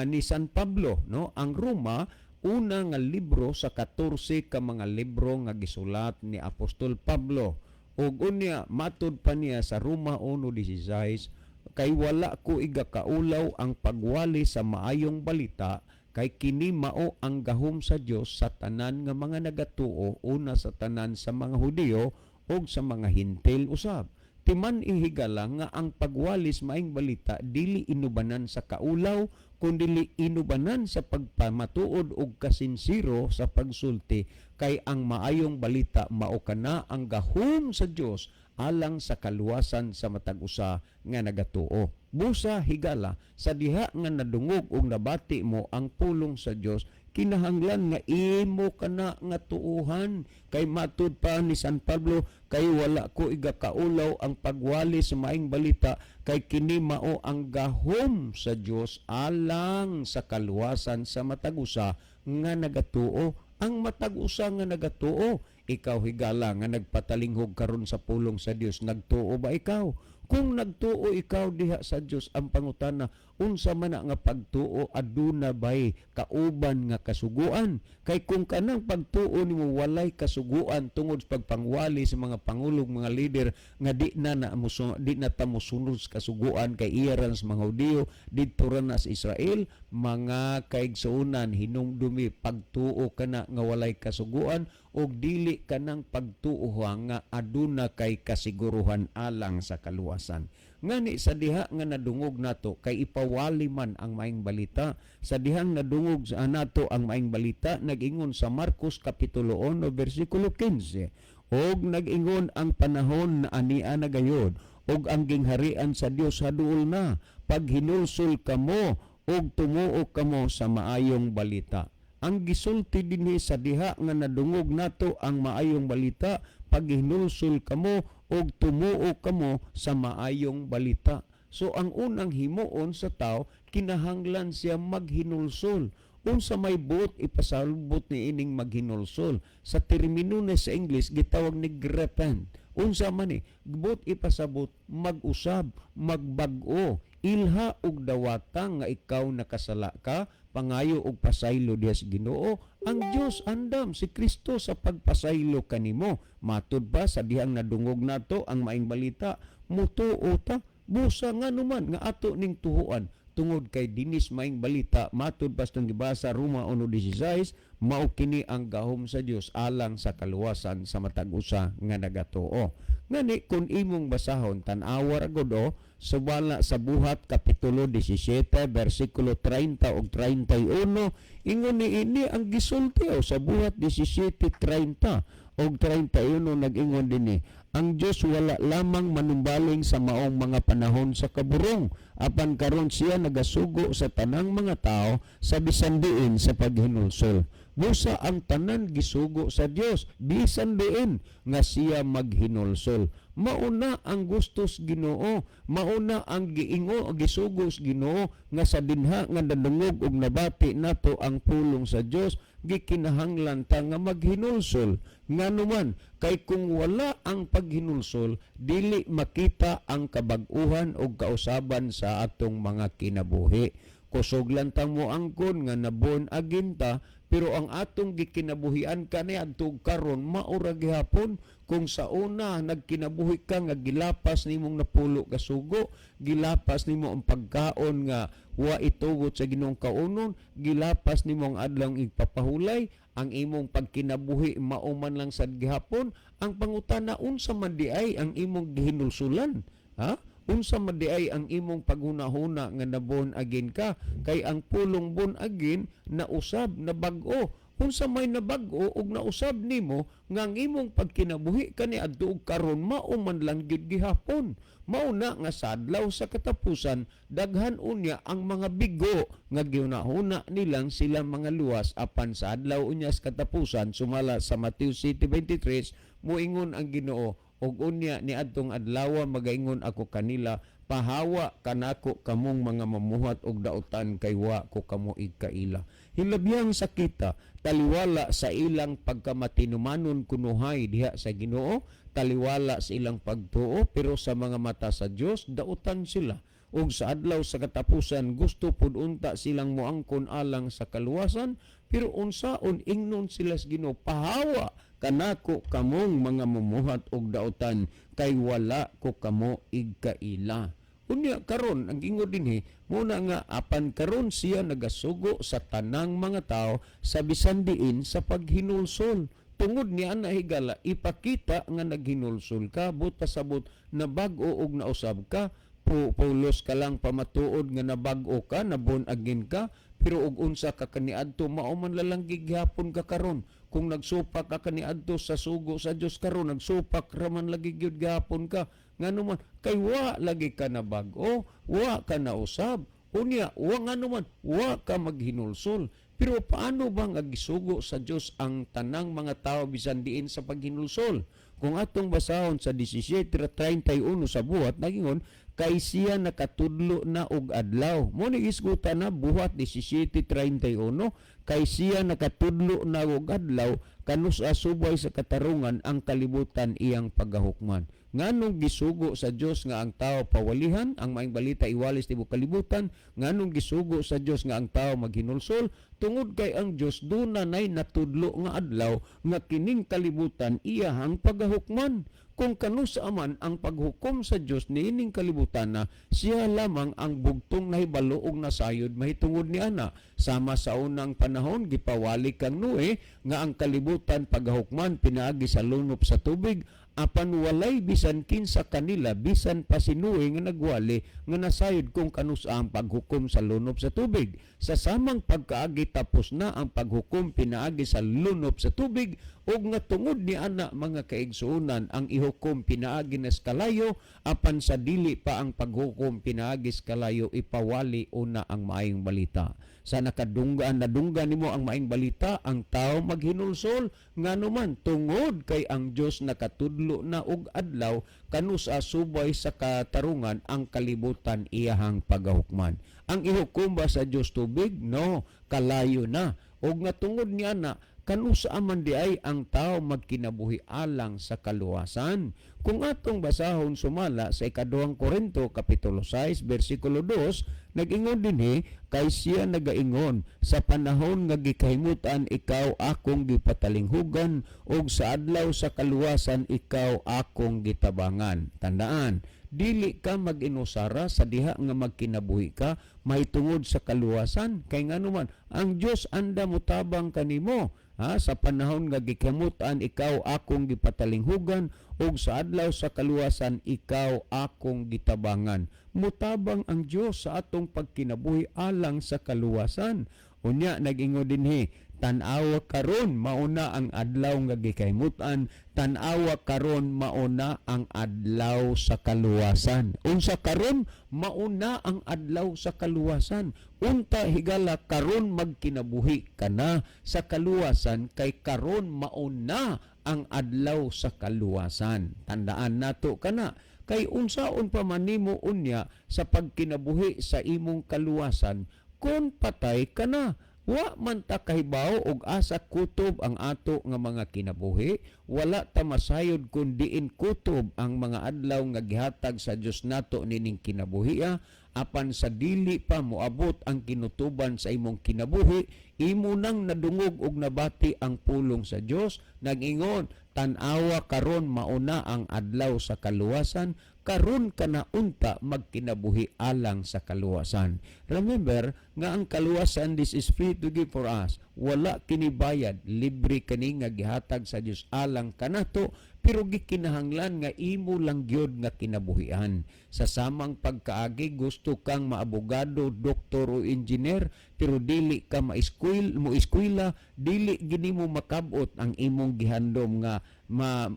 ni San Pablo, no? Ang Roma una nga libro sa 14 ka mga libro nga gisulat ni Apostol Pablo. Ug unya matud pa niya sa Roma 1:16, kay wala ko igakaulaw ang pagwali sa maayong balita, kay kini mao ang gahom sa Dios sa tanan nga mga nagatuo, una sa tanan sa mga Hudiyo ug sa mga Hentil usab. Timan-i, higala, nga ang pagwalis maayong balita dili inubanan sa kaulaw, kundili inubanan sa pagpamatuod og kasinsiro sa pagsulti, kay ang maayong balita mao kana ang gahom sa Dios alang sa kaluwasan sa matag usa nga nagatuo. Busa, higala, sa diha nga nadungog ug nabati mo ang pulong sa Dios, kinahanglan nga imo kana nga tuuhan, kay matud pa ni San Pablo, "Kay wala ko igakaulaw ang pagwali sa maayong balita, kay kini mao ang gahom sa Dios alang sa kaluwasan sa matag usa nga nagatuo." Ang matag usa nga nagatuo. Ikaw, higala, nga nagpatalinghog karon sa pulong sa Dios, nagtuo ba ikaw? Kung nagtuo ikaw diha sa Dios, ang pangutana, unsa man na nga pagtuo? Aduna bay kauban nga kasuguan? Kay kung kanang pagtuo nimo walay kasuguan tungod sa pagpangwali sa mga pangulong, mga leader nga di na ta mosunod sa kasuguan kay iya ra sa mga Hudiyo didto ra na sa Israel, mga kaigsuonan, hinumdumi, pagtuo kana nga walay kasuguan og dili kanang pagtuo nga aduna kay kasiguruhan alang sa kaluwasan. Ngani sa diha nga nadungog nato, kay ipawali man ang maayong balita, sa dihang nadungog sa nato ang maayong balita, nag-ingon sa Marcos kapitulo 1 bersikulo 15, og nag-ingon, "Ang panahon na ania na gayod ug ang gingharian sa Dios haduol na. Paghinulsol kamo ug tumuo kamo sa maayong balita." Ang gisulti dinhi, sa diha nga nadungog nato ang maayong balita, paghinulsol kamo ug tumuo kamo sa maayong balita. So ang unang himuon sa tao, kinahanglan siya maghinulsol. Unsa may buot ipasabot ni ining maghinulsol? Sa termino na sa English, gitawag ni repent. Unsa man ni buot ipasabot? Mag-usab, magbag-o, ilha og dawata nga ikaw nakasala ka, pangayo og pasaylo diha sa Ginoo. Ang Dios andam, si Kristo, sa pagpasaylo kanimo. Matud pa sa dihang nadungog nato ang maayong balita, mutuo ta. Busa nganuman nga ato ning tuhuan? Tungod kay dinis maayong balita, matud pa sa gibasa Roma 1:16, mao kini ang gahom sa Dios alang sa kaluwasan sa matag usa nga nagatuo. Ngani kung imong basahon, tan-awa ra gud o, sumala sa Buhat kapitulo 17 bersikulo 30 ug 31, ingon ni ini ang gisulti o sa Buhat 17:30 og 31, nag-ingon dinhi, "Ang Dios wala lamang manumbaling sa maong mga panahon sa kaburong, apan karon siya nagasugo sa tanang mga tao sa bisan diin sa paghinulsol." Busa ang tanan gisugo sa Dios bisan diin nga siya maghinulsol. Mauna ang gustos Ginoo, mauna ang giingo, gisugo sa Ginoo nga sa dinha nga nadungog ug nabati nato ang pulong sa Dios, gikinahanglan ta nga maghinulsol. Nganuman kay kung wala ang paghinulsol, dili makita ang kabag-uhan og kausaban sa atong mga kinabuhi. Kusog lang tang moangkon nga na-born again ta, pero ang atong gikinabuhian kaniadto karon mao ra gihapon. Kung sa una nagkinabuhi ka nga gilapas nimong 10 ka sugo, gilapas nimo ang pagkaon nga wa itugot sa Ginoong kaunon, gilapas nimo ang adlawng igpapahulay, ang imong pagkinabuhi mao man lang sad gihapon, ang pangutana, unsa man di ay ang imong gihinulsulan, ha? Unsa man di ay ang imong paghunahuna nga na born again ka? Kay ang pulong born again, nausab, nabag-o. Unsa may nabag-o ug nausab nimo nga ang imong pagkinabuhi kaniadto ug karon mao man lang gid gihapon? Mao na nga sa adlaw sa katapusan, daghan unya ang mga bigo nga gihunahuna nilang sila mga luwas, apan sa adlaw unya sa katapusan, sumala sa Mateo 7:23, muingon ang Ginoo, "Ug unya ni adtong adlaw magaingon ako kanila, pahawa kanako kamong mga mamuhat og dautan, kay wa ko kamo igkaila." Hilabyang sakita, taliwala sa ilang pagkamatinumanon kunuhay diha sa Ginoo, taliwala sa ilang pagtuo, pero sa mga mata sa Dios dautan sila. Ug sa adlaw sa katapusan, gusto pud unta silang moangkon alang sa kaluwasan, pero unsaon ingnon sila sa Ginoo, "Pahawa kanako kamong mga mumuhat og dautan, kay wala ko kamo igkaila." Unya karon ang ingon dinhi muna nga apan karon siya nagasugo sa tanang mga tao sa bisan diin sa paghinulsol. Tungod ni ana, higala, ipakita nga naghinulsol ka, buot pasabot na bag-o og nausab ka. Pulos ka lang pamatuod nga nabag-o ka, na born again ka, pero og unsa ka kaniadto, mao man lalang gihapon ka karon. Kung nagsupak ka kaniadto sa sugo sa Dios, karon nagsupak raman lagi gyud gihapon ka. Ngano man? Kay wa lagi ka nabag-o, wa ka nausab. Unya wa, ngano man wa ka maghinulsol? Pero paano ba nga gisugo sa Dios ang tanang mga tao bisan diin sa paghinulsol? Kung atong basahon sa 17:31 sa Buhat, nagingon, "Kay siya nakatudlo na og adlaw." Mo ni isgutan na Buhat 17:31, "Kay siya nakatudlo na og adlaw kanus-a subay sa katarungan ang kalibutan iyang pagahukman." Nganong gisugo sa Dios nga ang tao pawalihan ang maayong balita, iwalis tibuok kalibutan? Nganong gisugo sa Dios nga ang tao maghinulsol? Tungod kay ang Dios duna nay natudlo nga adlaw nga kining kalibutan iyahang pagahukman. Kung kanusa man ang paghukom sa Dios niining kalibutan na, siya lamang ang bugtong nahibalo og nasayod mahitungod ni ana. Sama sa unang panahon, gipawali kang Noe nga ang kalibutan pagahukman pinaagi sa lunop sa tubig, apan walay bisan kinsa kanila, bisan pa si Noe nga nagwali, nga nasayod kung kanusa ang paghukom sa lunop sa tubig. Sa samang pagkaagi, tapos na ang paghukom pinaagi sa lunop sa tubig, ug nga tungod ni ana, mga kaigsuonan, ang ihukom pinaagi na sa kalayo. Apan sa dili pa ang paghukom pinaagi sa kalayo, ipawali una ang maayong balita. Sa nakadunggaan, nadunggan nimo ang maayong balita, ang tao maghinulsol. Ngano man? Tungod kay ang Dios nakatudlo na og adlaw kanusa subay sa katarungan ang kalibutan iyahang pagahukman. Ang ihukom ba sa Dios tubig? No, kalayo na. Og nga tungod niya na, kanusa man di ay ang tao magkinabuhi alang sa kaluwasan? Kung atong basahon sumala sa 2 Korinto kapitulo 6 bersikulo 2, nag-ingon dinhi, "Kay siya nagaingon, sa panahon nga gikahimutan ikaw, akong gipatalinghugan, ug sa adlaw sa kaluwasan ikaw akong gitabangan." Tandaan, dili ka mag-inusara sa diha nga magkinabuhi ka mahitungod sa kaluwasan, kay ngano man, ang Dios anda motabang kanimo, ha? "Sa panahon nga gikahimutan ikaw, akong gipatalinghugan, ug sa adlaw sa kaluwasan ikaw akong gitabangan." Mutabang ang Dios sa atong pagkinabuhi alang sa kaluwasan. Unya nag-ingon dinhi, "Tan-awa karon, mauna ang adlaw nga gikahimutan, tan-awa karon, mauna ang adlaw sa kaluwasan." Unsa karon? Mauna ang adlaw sa kaluwasan. Unta higala, karon magkinabuhi kana sa kaluwasan, kay karon mauna ang adlaw sa kaluwasan. Tandaan nato kana, kay unsaon pa man nimo unya sa pagkinabuhi sa imong kaluwasan kung patay ka na? Wa man ta kahibaw og asa kutob ang ato nga mga kinabuhi. Wala ta masayod kun diin kutob ang mga adlaw nga gihatag sa Dios nato nining kinabuhi. Apan sa dili pa moabot ang kinutuban sa imong kinabuhi, imo nang nadungog og nabati ang pulong sa Dios nag-ingon, "Tan-awa karon, mauna ang adlaw sa kaluwasan." Karon ka na unta magkinabuhi alang sa kaluwasan. Remember nga ang kaluwasan, this is free to give for us. Wala kini bayad, libre kani nga gihatag sa Dios alang kanato, pero gikinahanglan nga imo lang gyud nga kinabuhian. Sa samang pagkaagi, gusto kang maabogado, doktor o engineer, pero dili ka maeskwil mo eskwela, dili gini mo makabot ang imong gihandom nga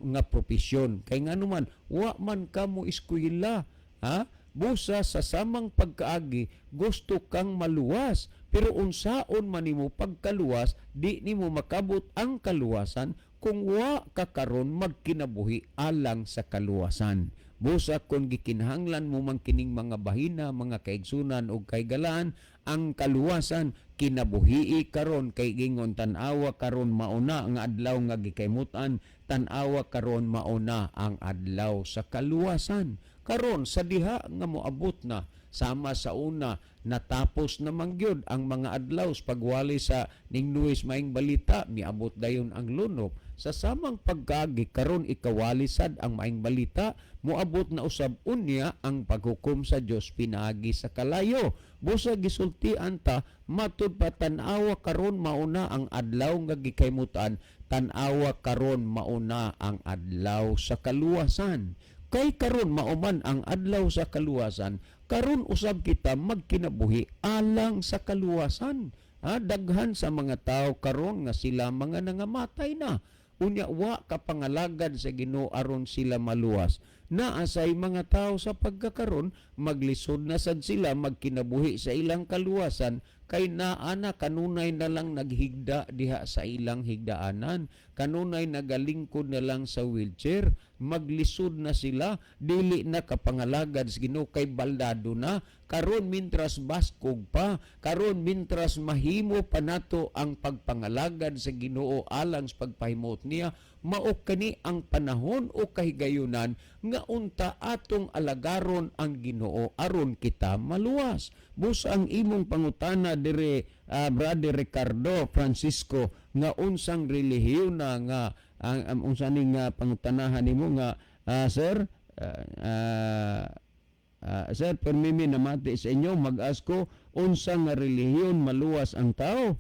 nga propesyon. Kay ngano man, wa man ka mo eskwela, ha? Busa sa samang pagkaagi, gusto kang maluwas, pero unsaon man nimo pagkaluwas, di nimo makabot ang kaluwasan kung wa ka karon magkinabuhi alang sa kaluwasan. Busa kung gikinahanglan mo man kining mga bahina, mga kaigsunan ug kaigalaan, ang kaluwasan, kinabuhii karon, kay gingon, "Tan-awa karon, mauna nga adlaw nga gikahimutan, tan-awa karon, mauna ang adlaw sa kaluwasan." Karon sa diha nga moabot na, sama sa una, natapos na mangyud ang mga adlaw pagwali sa ning Noe sa maayong balita, miabot dayon ang lunop. Sa samang pagkaagi, karon ikawali sad ang maayong balita, moabot na usab unya ang paghukom sa Dios pinaagi sa kalayo. Busa gisultian ta, matud pa, tan-awa karon mauna ang adlaw nga gikaymutan, tan-awa karon mauna ang adlaw sa kaluwasan. Kay karon mao man ang adlaw sa kaluwasan, karon usab kita magkinabuhi alang sa kaluwasan. Ha, daghan sa mga tao karon nga sila mga nangamatay na. Unya wa kapangalagad sa Ginoo aron sila maluwas. Naa say mga tao sa pagkakaron, maglisod na sad sila magkinabuhi sa ilang kaluwasan kay naa na, kanunay na lang naghigda diha sa ilang higdaanan, kanunay nagalingkod na lang sa wheelchair. Maglisod na sila, dili na kapangalagad sa Ginoo kay baldado na. Karon mintras baskog pa, karon mintras mahimo pa nato ang pagpangalagad sa Ginoo alang sa pagpahimot niya, mao kani ang panahon o kahigayunan nga unta atong alagaron ang Ginoo aron kita maluwas. Busa ang imong pangutana dire, Brother Ricardo Francisco, nga unsang relihiyon na nga ang unsa ning nga pangutanahan nimo nga sir, sir permimi namati sa inyo, mag-ask ko unsa nga relihiyon maluwas ang tao.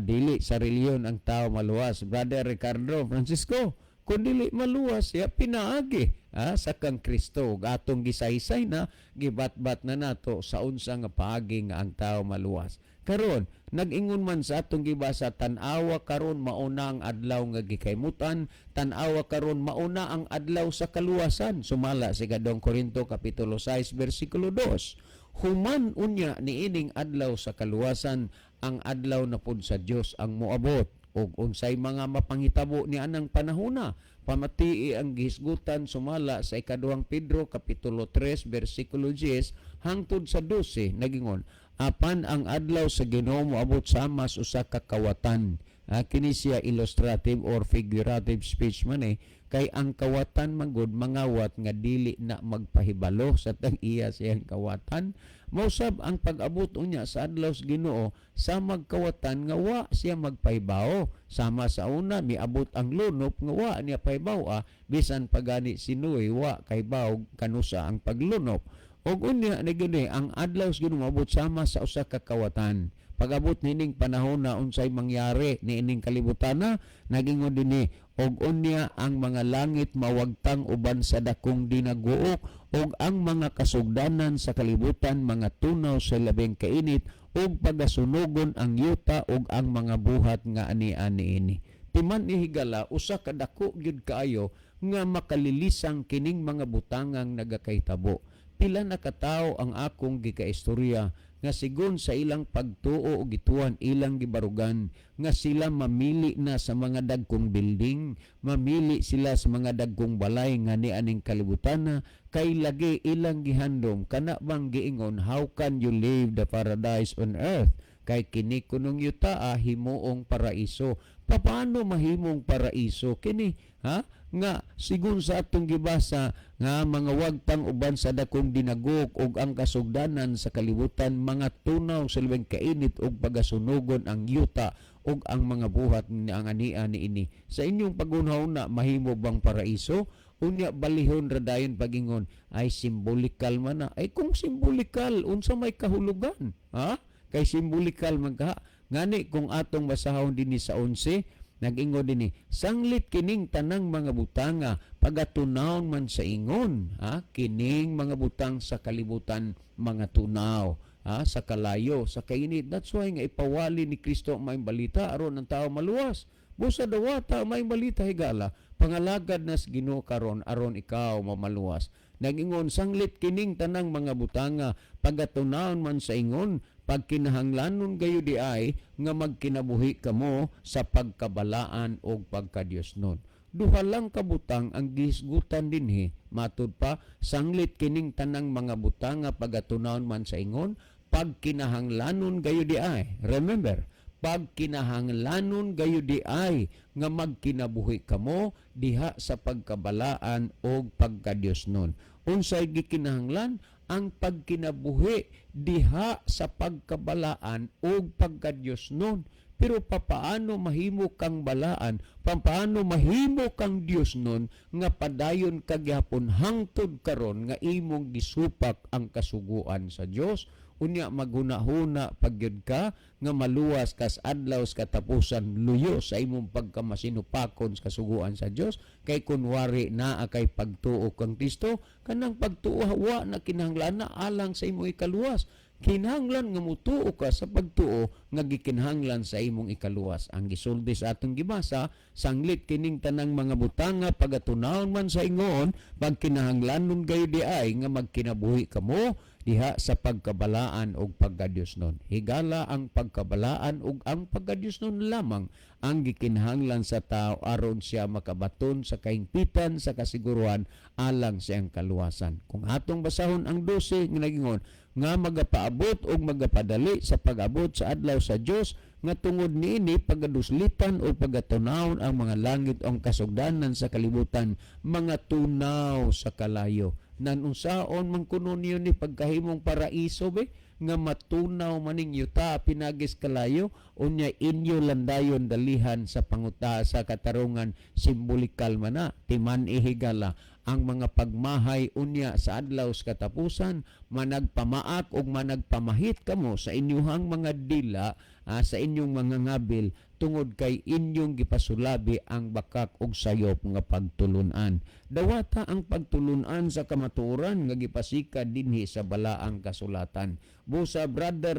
Dili sa relihiyon ang tao maluwas, Brother Ricardo Francisco, kun dili maluwas siya pinaagi sa kang Kristo. Ug atong gisaysay na, gibatbat na nato sa unsa nga paagi nga ang tao maluwas. Karon nag-ingon man sa atong gibasa, tan-awa karon mauna ang adlaw nga gikaymutan, tan-awa karon mauna ang adlaw sa kaluwasan, sumala sa Ikaduhang Korinto kapitulo 6 bersikulo 2. Human unya niining adlaw sa kaluwasan, ang adlaw na pud sa Dios ang moabot. Ug unsay mga mapanghitabo ni anang panahona? Pamatii ang gihisgutan sumala sa Ikaduhang Pedro kapitulo 3 bersikulo 10 hangtod sa 12. Nagingon, "Apan ang adlaw sa Ginoo moabot sama sa usa ka kawatan." Kini siya illustrative or figurative speech man eh, kay ang kawatan manggod mangawat nga dili na magpahibalo sa tag-iya siyang kawatan. Mausab ang pag-abot unya sa adlaw sa Ginoo sa magkawatan nga wa siya magpahibaw. Sama sa una, miabot ang lunop nga wa niya pahibaw, bisan pagani si Noe wa kahibaw kanusa ang paglunop. Ug unya ni gini ang adlaw sa Ginoo moabot sama sa usa ka kawatan. Pag-abot nining panahon na, unsay mangyari niining kalibutan na? Nagingon dinhi, "Ug unya ang mga langit mawagtang uban sa dakong dinaguok, ug ang mga kasugdanan sa kalibutan mga tunaw sa labing kainit, ug pagasunugon ang yuta ug ang mga buhat nga ani-ani ini." Timan ni higala, usa ka dako gyud kaayo nga makalilisang kining mga butangang nagakahitabo. Pila na katawo ang akong gikaistorya nga sigon sa ilang pagtuo o gituan ilang gibarugan nga sila mamili na sa mga dagkong building, mamili sila sa mga dagkong balay nga ni aning kalibutan na, kay lagi ilang gihandom kana bang giingon, "How can you leave the paradise on earth?" Kay kini kunong yutaa himuong paraiso. Paano mahimong paraiso kini, ha, nga sigon sa atong gibasa nga mga wagtang uban sa dakong dinagok ug ang kasugdanan sa kalibutan mga tunaw sa labing kainit ug pagasunugon ang yuta ug ang mga buhat ni ang ania niini? Sa inyong pagunahuna, mahimo bang paraiso? Unya balihon ra dayon pagingon, "Ay, symbolical man na." Ay, kung symbolical, unsa may kahulugan, ha, kay symbolical man ka? Ngani kung atong basahon dinhi sa 11, nag-ingon dinhi, "Sanglit kining tanang mga butanga pagatunawon man sa ingon." Ha, kining mga butang sa kalibutan mga tunaw, ha, sa kalayo, sa kainit. That's why nga ipawali ni Kristo ang maayong balita aron ang tao maluwas. Busa dawata ang maayong balita, higala, pangalagad nas Ginoo karon aron ikaw mamaluwas. Nag-ingon, "Sanglit kining tanang mga butanga pagatunawon man sa ingon, pagkinahanglanon gayo di ay nga magkinabuhi kamo sa pagkabalaan og pagkadiyosnon." Duha lang ka butang ang gihisgutan dinhi. Matud pa, sanglit kining tanang mga butanga pagatunawon man sa ingon, pagkinahanglanon gayo di ay. Remember, Pagkinahanglanon gayud diay nga magkinabuhi kamo diha sa pagkabalaan og pagkadiosnon. Unsay gikinahanglan? Ang pagkinabuhi diha sa pagkabalaan og pagkadiosnon. Pero papaano mahimo kang balaan, papaano mahimo kang Diosnon nga padayon ka gihapon hangtod karon nga imong gisupak ang kasuguan sa Dios? Unya maghuna-huna pagyud ka nga maluwas kas adlaw sa katapusan luyo sa imong pagkamasinupakon sa kasuguan sa Dios, kay kunwari naa kay pagtuo kang Kristo, kanang pagtuo wa na kinahanglan na alang sa imong ikaluwas. Kinahanglan nga mutuo ka sa pagtuo nga gikinahanglan sa imong ikaluwas. Ang gisulti sa atong gibasa, sanglit kining tanang mga butanga pagatunawon man sa ingon, pagkinahanglanon gayud diay nga magkinabuhi kamo diha sa pagkabalaan og pagkadiosnon. Higala, ang pagkabalaan ug ang pagkadiosnon lamang ang gikinahanglan sa tao aron siya makabaton sa kahingpitan sa kasiguruhan alang sa iyang kaluwasan. Kung atong basahon ang 12 nga nagingon nga magapaabot og magapadali sa pag-abot sa adlaw sa Dios, nga tungod niini pagaduslitan o pagatunawon ang mga langit o ang kasugdanan sa kalibutan, mga tunaw sa kalayo. Nanunsaon man kuno niyo ni pagkahimong paraiso be nga matunaw maning yuta pinagis kalayo? Unya inyo landayon dalihan sa panguta sa katarungan, simbolikal man na. Timan ihigala, ang mga pagmahay unya sa adlaw sa katapusan, managpamaak ug managpamahit kamo sa inyuhang mga dila, sa inyong mga ngabil, tungod kay inyong gipasulabi ang bakak ug sayop nga pagtulunan. Dawata ang pagtulunan sa kamatuoran nga gipasika dinhi sa balaang kasulatan. Busa, brother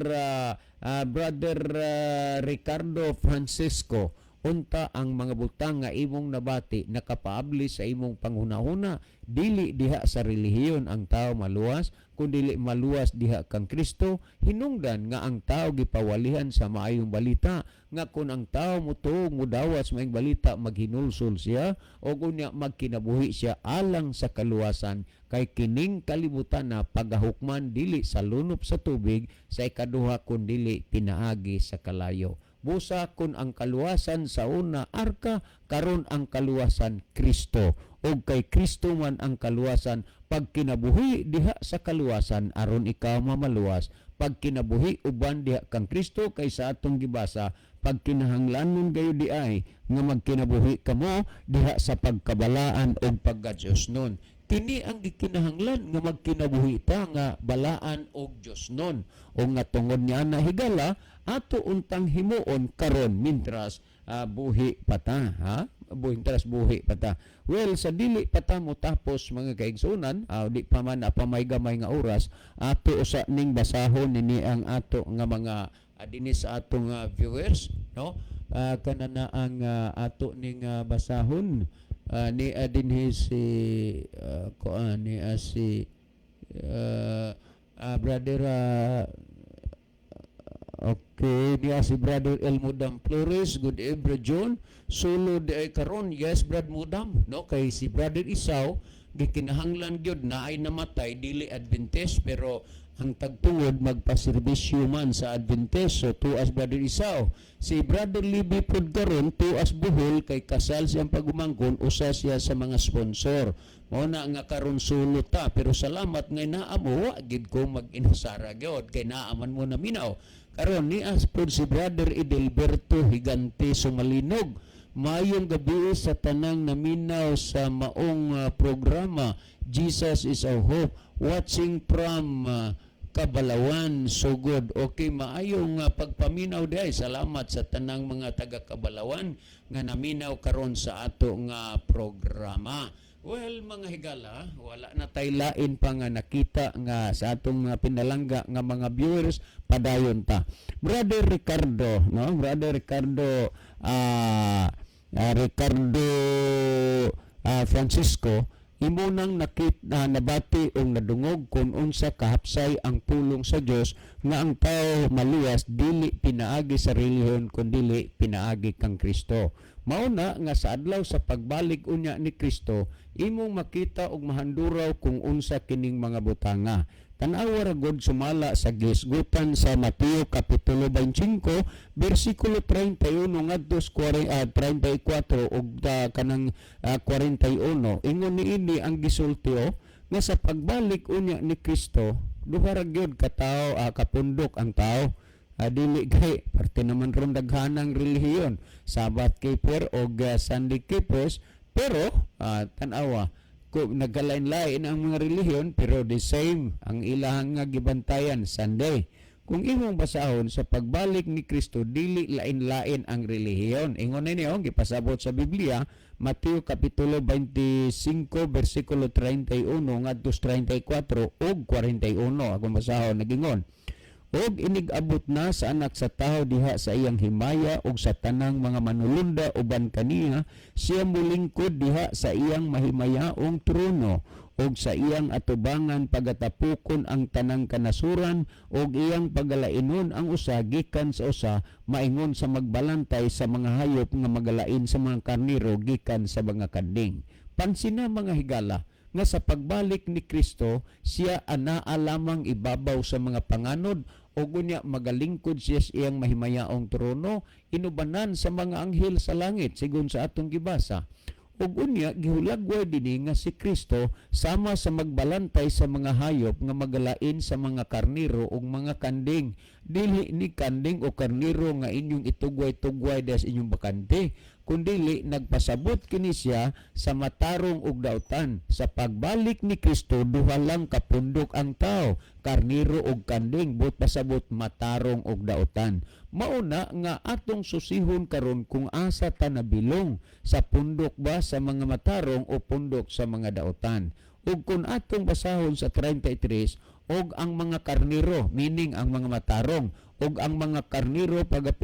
Ricardo Francisco, unta ang mga butang nga imong nabati nakapaabli sa imong panghunahuna. Dili diha sa relihiyon ang tao maluwas, kundi maluwas diha kang Kristo, hinungdan nga ang tao gipawalihan sa maayong balita, nga kung ang tao mutuo, mudawas maayong balita, maghinulsol siya o unya magkinabuhi siya alang sa kaluwasan, kay kining kalibutan na pagahukman dili sa lunop sa tubig sa ikaduha, kundili pinaagi sa kalayo. Busa kun ang kaluwasan sa una arka, karon ang kaluwasan Kristo. Og kay Kristo man ang kaluwasan, pagkinabuhi diha sa kaluwasan aron ikaw mamaluwas. Pagkinabuhi uban diha kang Kristo, kay sa atong gibasa, pagkinahanglanon gayud diay nga magkinabuhi kamo diha sa pagkabalaan og pagka-Diosnon. Kini ang gikinahanglan nga magkinabuhi ta nga balaan og Diosnon. O nga tungod niya na, higala, ato untang himuon karon mintras buhi pata, ha, mintras buhi pata. Well, sa dili pa ta mo tapos, mga kaigsunan, di pa man apamay gamay nga oras, ato usa ning basahon nini ang ato nga mga dinhi sa atong viewers, no? Kana na ang ato ning basahon ni dinhi si kuan ni si brother okay, niya si Brother El Mudam Flores. Good evening, John. Solo di ay karon. Yes, Brad Mudam, no? Kay si Brother Isaw, gikinahanglan gyud na ay namatay dili Adventist, pero ang tagtungod magpaserbisyo man sa Adventist. So tuas, Brother Isaw. Si Brother Libby pod karon tuas Bohol, kay kasal siyang pagumangkon, usa siya sa mga sponsor. Mao na nga karon solo ta, pero salamat nga naa mo, wa gid ko mag-inusara gyud kay naa man mo naminaw. Karon ni pod si Brother Edelberto Higante Sumalinog. Mayong gabi sa tanang naminaw sa maong programa Jesus is Our Hope. Watching from Kabalawan, Sugod. Okay, maayong pagpaminaw diay. Salamat sa tanang mga taga Kabalawan nga naminaw karon sa ato nga programa. Well, mga higala, wala na tay lain pa nga nakita nga sa atong mga pinalangga nga mga viewers, padayon ta. Brother Ricardo, no? Brother Ricardo Ricardo Francisco, imo nang nakit nabati o nadungog kung unsa kahapsay ang pulong sa Dios nga ang tao maluwas dili pinaagi sa relihiyon kundili pinaagi kang Kristo. Mao na nga sa adlaw sa pagbalik unya ni Kristo, imong makita og mahanduraw kung unsa kining mga butanga. Tan-awa ra gud sumala sa gisgutan sa Mateo kapitulo 25 bersikulo 31 ngadto sa 34 ug kanang 41. Ingon niini ang gisulti o nga sa pagbalik unya ni Kristo, duha ra gyud ka tawo, kapundok ang tao. Dili kay parte naman ron daghanang relihiyon, Sabbath keeper o Sunday keepers, pero tan-awa ko, nagkalain-lain ang mga relihiyon pero the same ang ilahang nga gibantayan, Sunday. Kung imong basahon, sa pagbalik ni Kristo dili lain-lain ang relihiyon. Ingon ni oh, gipasabot sa Biblia, Mateo kapitulo 25 bersikulo 31 ngadto 34 ug 41. Akong basahon, nagingon, "Og inig-abot na sa Anak sa Tawo diha sa iyang himaya ug sa tanang mga manulunda uban kaniya, siya mulingkod diha sa iyang mahimayaong trono, ug sa iyang atubangan pagatapukon ang tanang kanasuran, ug iyang pagalainon ang usa gikan sa usa, maingon sa magbalantay sa mga hayop nga magalain sa mga karniro gikan sa mga kanding." Pansina, mga higala, nga sa pagbalik ni Kristo, siya anaa lamang ibabaw sa mga panganod o unya magalingkod siya sa iyang mahimayaong trono inubanan sa mga anghel sa langit, sigon sa atong gibasa. Ug unya gihulagway dinhi nga si Kristo sama sa magbalantay sa mga hayop nga magalain sa mga karniro ug mga kanding. Dili ni kanding o karniro nga inyong itugway-tugway des inyong bakante, kundili nagpasabot kini siya sa matarong ug dautan. Sa pagbalik ni Kristo, duha lang kapundok ang tao, karniro ug kanding, but pasabot matarong ug dautan. Mauna nga atong susihon karon kung asa ta nabilong, sa pundok ba sa mga matarong o pundok sa mga dautan. Ug kung atong basahon sa 33, og ang mga karniro, meaning ang mga matarong, ug ang mga karniro pag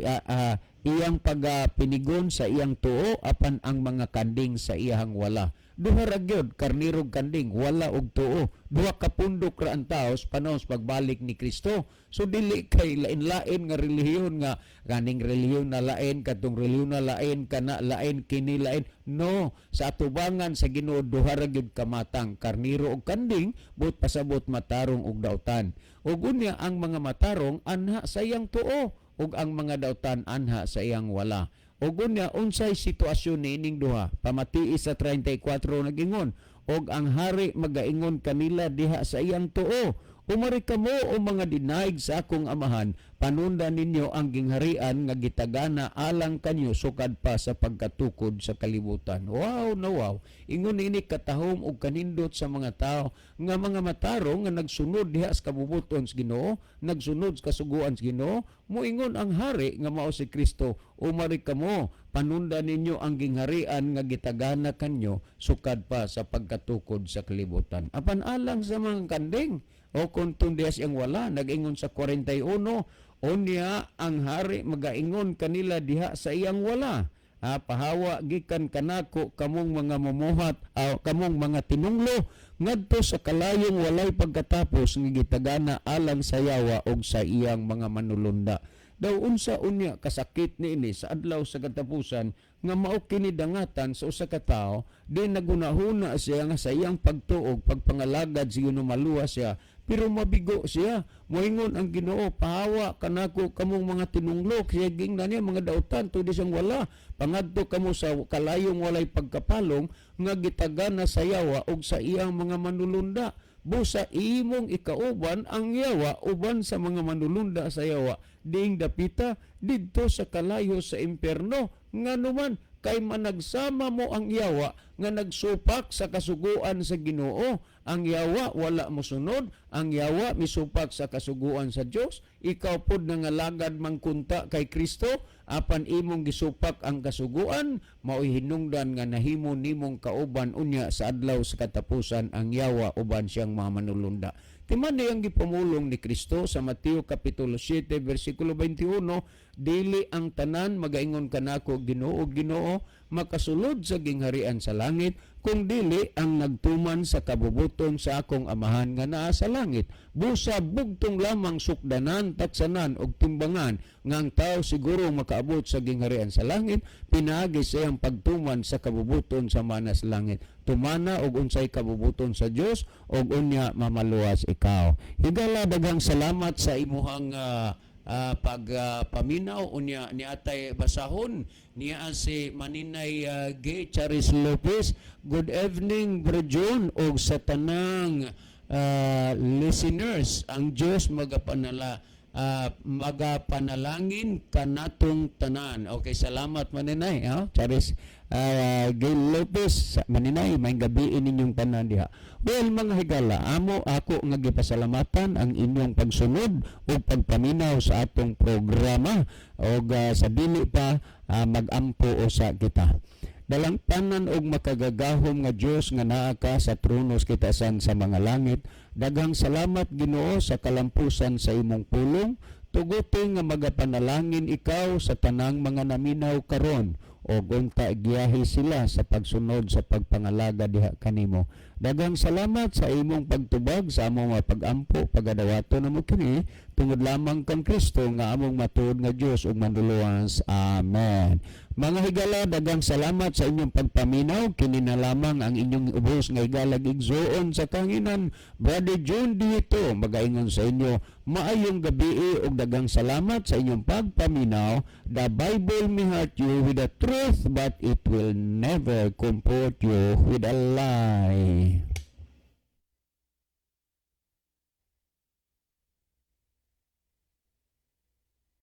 iyang pagapinigon sa iyang tuo, apan ang mga kanding sa iyang wala. Duha ra gyud, karniro ug kanding, wala og tuo. Duha ka pundok ra ang tawo sa panahon sa pagbalik ni Kristo. So dili kay lain-lain nga relihiyon, nga kaning relihiyon na lain, katong relihiyon na lain, kana lain, kini lain. No, sa atubangan sa Ginoo, duha ra gyud kamatang, karniro ug kanding, but pasabot matarong ug dautan. Ug unya ang mga matarong anha sa iyang tuo ug ang mga dautan anha sa iyang wala. Ug unya unsay sitwasyon niining duha? Pamatii sa 34, nagingon, "Og ang hari magaingon kanila diha sa iyang tuo, 'Umari kamo, o mga dinaig sa akong Amahan, panunda ninyo ang gingharian nga gitagana alang kanyo sukad pa sa pagkatukod sa kalibutan.'" Wow na wow. Ingon ini katahom og kanindot sa mga tao nga mga matarong nga nagsunod diha sa kabubuton sa Ginoo, nagsunod sa kasuguan sa Ginoo, moingon ang hari nga mao si Kristo, "Umari kamo, panunda ninyo ang gingharian nga gitagana kanyo sukad pa sa pagkatukod sa kalibutan." Apan alang sa mga kanding o kung diha siyang wala, nag-ingon sa 41, "Unya ang hari magaingon kanila diha sa iyang wala, 'Pahawa gikan kanako kamong mga mumuhat, kamong mga tinunglo, ngadto sa kalayong walay pagkatapos nga gitagana alang sa yawa og sa iyang mga manulunda.'" Daw unsa unya kasakit niini sa adlaw sa katapusan nga mao kini dangatan sa usa ka tawo, di nagunahuna siya nga sa iyang pagtuog, pagpangalagad sa Ginoo, maluwas siya, pero mabigo siya. Moingon ang Ginoo, "Pahawa kanako kamong mga tinunglo," siya gingna niya mga dautan tudi siyang wala, "pangadto kamo sa kalayong walay pagkapalong nga gitagana sa yawa ug sa iyang mga manulunda." Busa imong ikauban ang yawa uban sa mga manulunda sa yawa diing dapita didto sa kalayo sa impierno. Nganuman kay managsama mo ang yawa nga nagsupak sa kasuguan sa Ginoo. Ang yawa wala mosunod, ang yawa misupak sa kasuguan sa Dios. Ikaw pod nangalagad mangkunta kay Kristo, apan imong gisupak ang kasuguan, mao'y hinungdan nga nahimo nimong kauban unya sa adlaw sa katapusan ang yawa uban siyang mga manulunda. Timan ang gipamulong ni Kristo sa Mateo kapitulo 7 bersikulo 21, "Dili ang tanan magaingon kanako, 'Ginoo, Ginoo,' makasulod sa gingharian sa langit kung dili ang nagtuman sa kabubuton sa akong Amahan nga naa sa langit. Busa bugtong lamang sukdanan, taksanan og timbangan nga ang tao siguro makaabot sa gingharian sa langit pinaagi sa iyang pagtuman sa kabubuton sa mana sa langit. Tumana og unsay kabubuton sa Dios og unya mamaluwas ikaw. Higala, daghang salamat sa imuhang pagpaminaw. Unya ni atay basahon niya si Maninay G. Charis Lopez. Good evening, Bro John, og sa tanang listeners. Ang Dios magapanalangin kanatong tanan. Okay, salamat, Maninay, ha? Charis Gail Lopez, Maninay, may gabi ninyong tanan diha. Well, mga higala, amo ako nga gipasalamatan ang inyong pagsunod ug pagpaminaw sa atong programa og sa dili pa magampo usa kita. Dalangpanan og makagagahom nga Dios nga naa ka sa trono sa kitasan sa mga langit, daghang salamat, Ginoo, sa kalampusan sa imong pulong. Tuguti nga magapanalangin ikaw sa tanang mga naminaw karon o unta giyahi sila sa pagsunod sa pagpangalaga diha kanimo. Daghang salamat sa imong pagtubag sa among mga pag-ampo. Pagadawato namo kini tungod lamang kang Kristo nga among matuod nga Dios ug Manluluwas. Amen. Mga higala, daghang salamat sa inyong pagpaminaw. Kini na lamang ang inyong ubos nga higalag igsuon sa kanginan, Brother John dito magaingon sa inyo, maayong gabi ug daghang salamat sa inyong pagpaminaw. The Bible may hurt you with the truth, but it will never comfort you with a lie.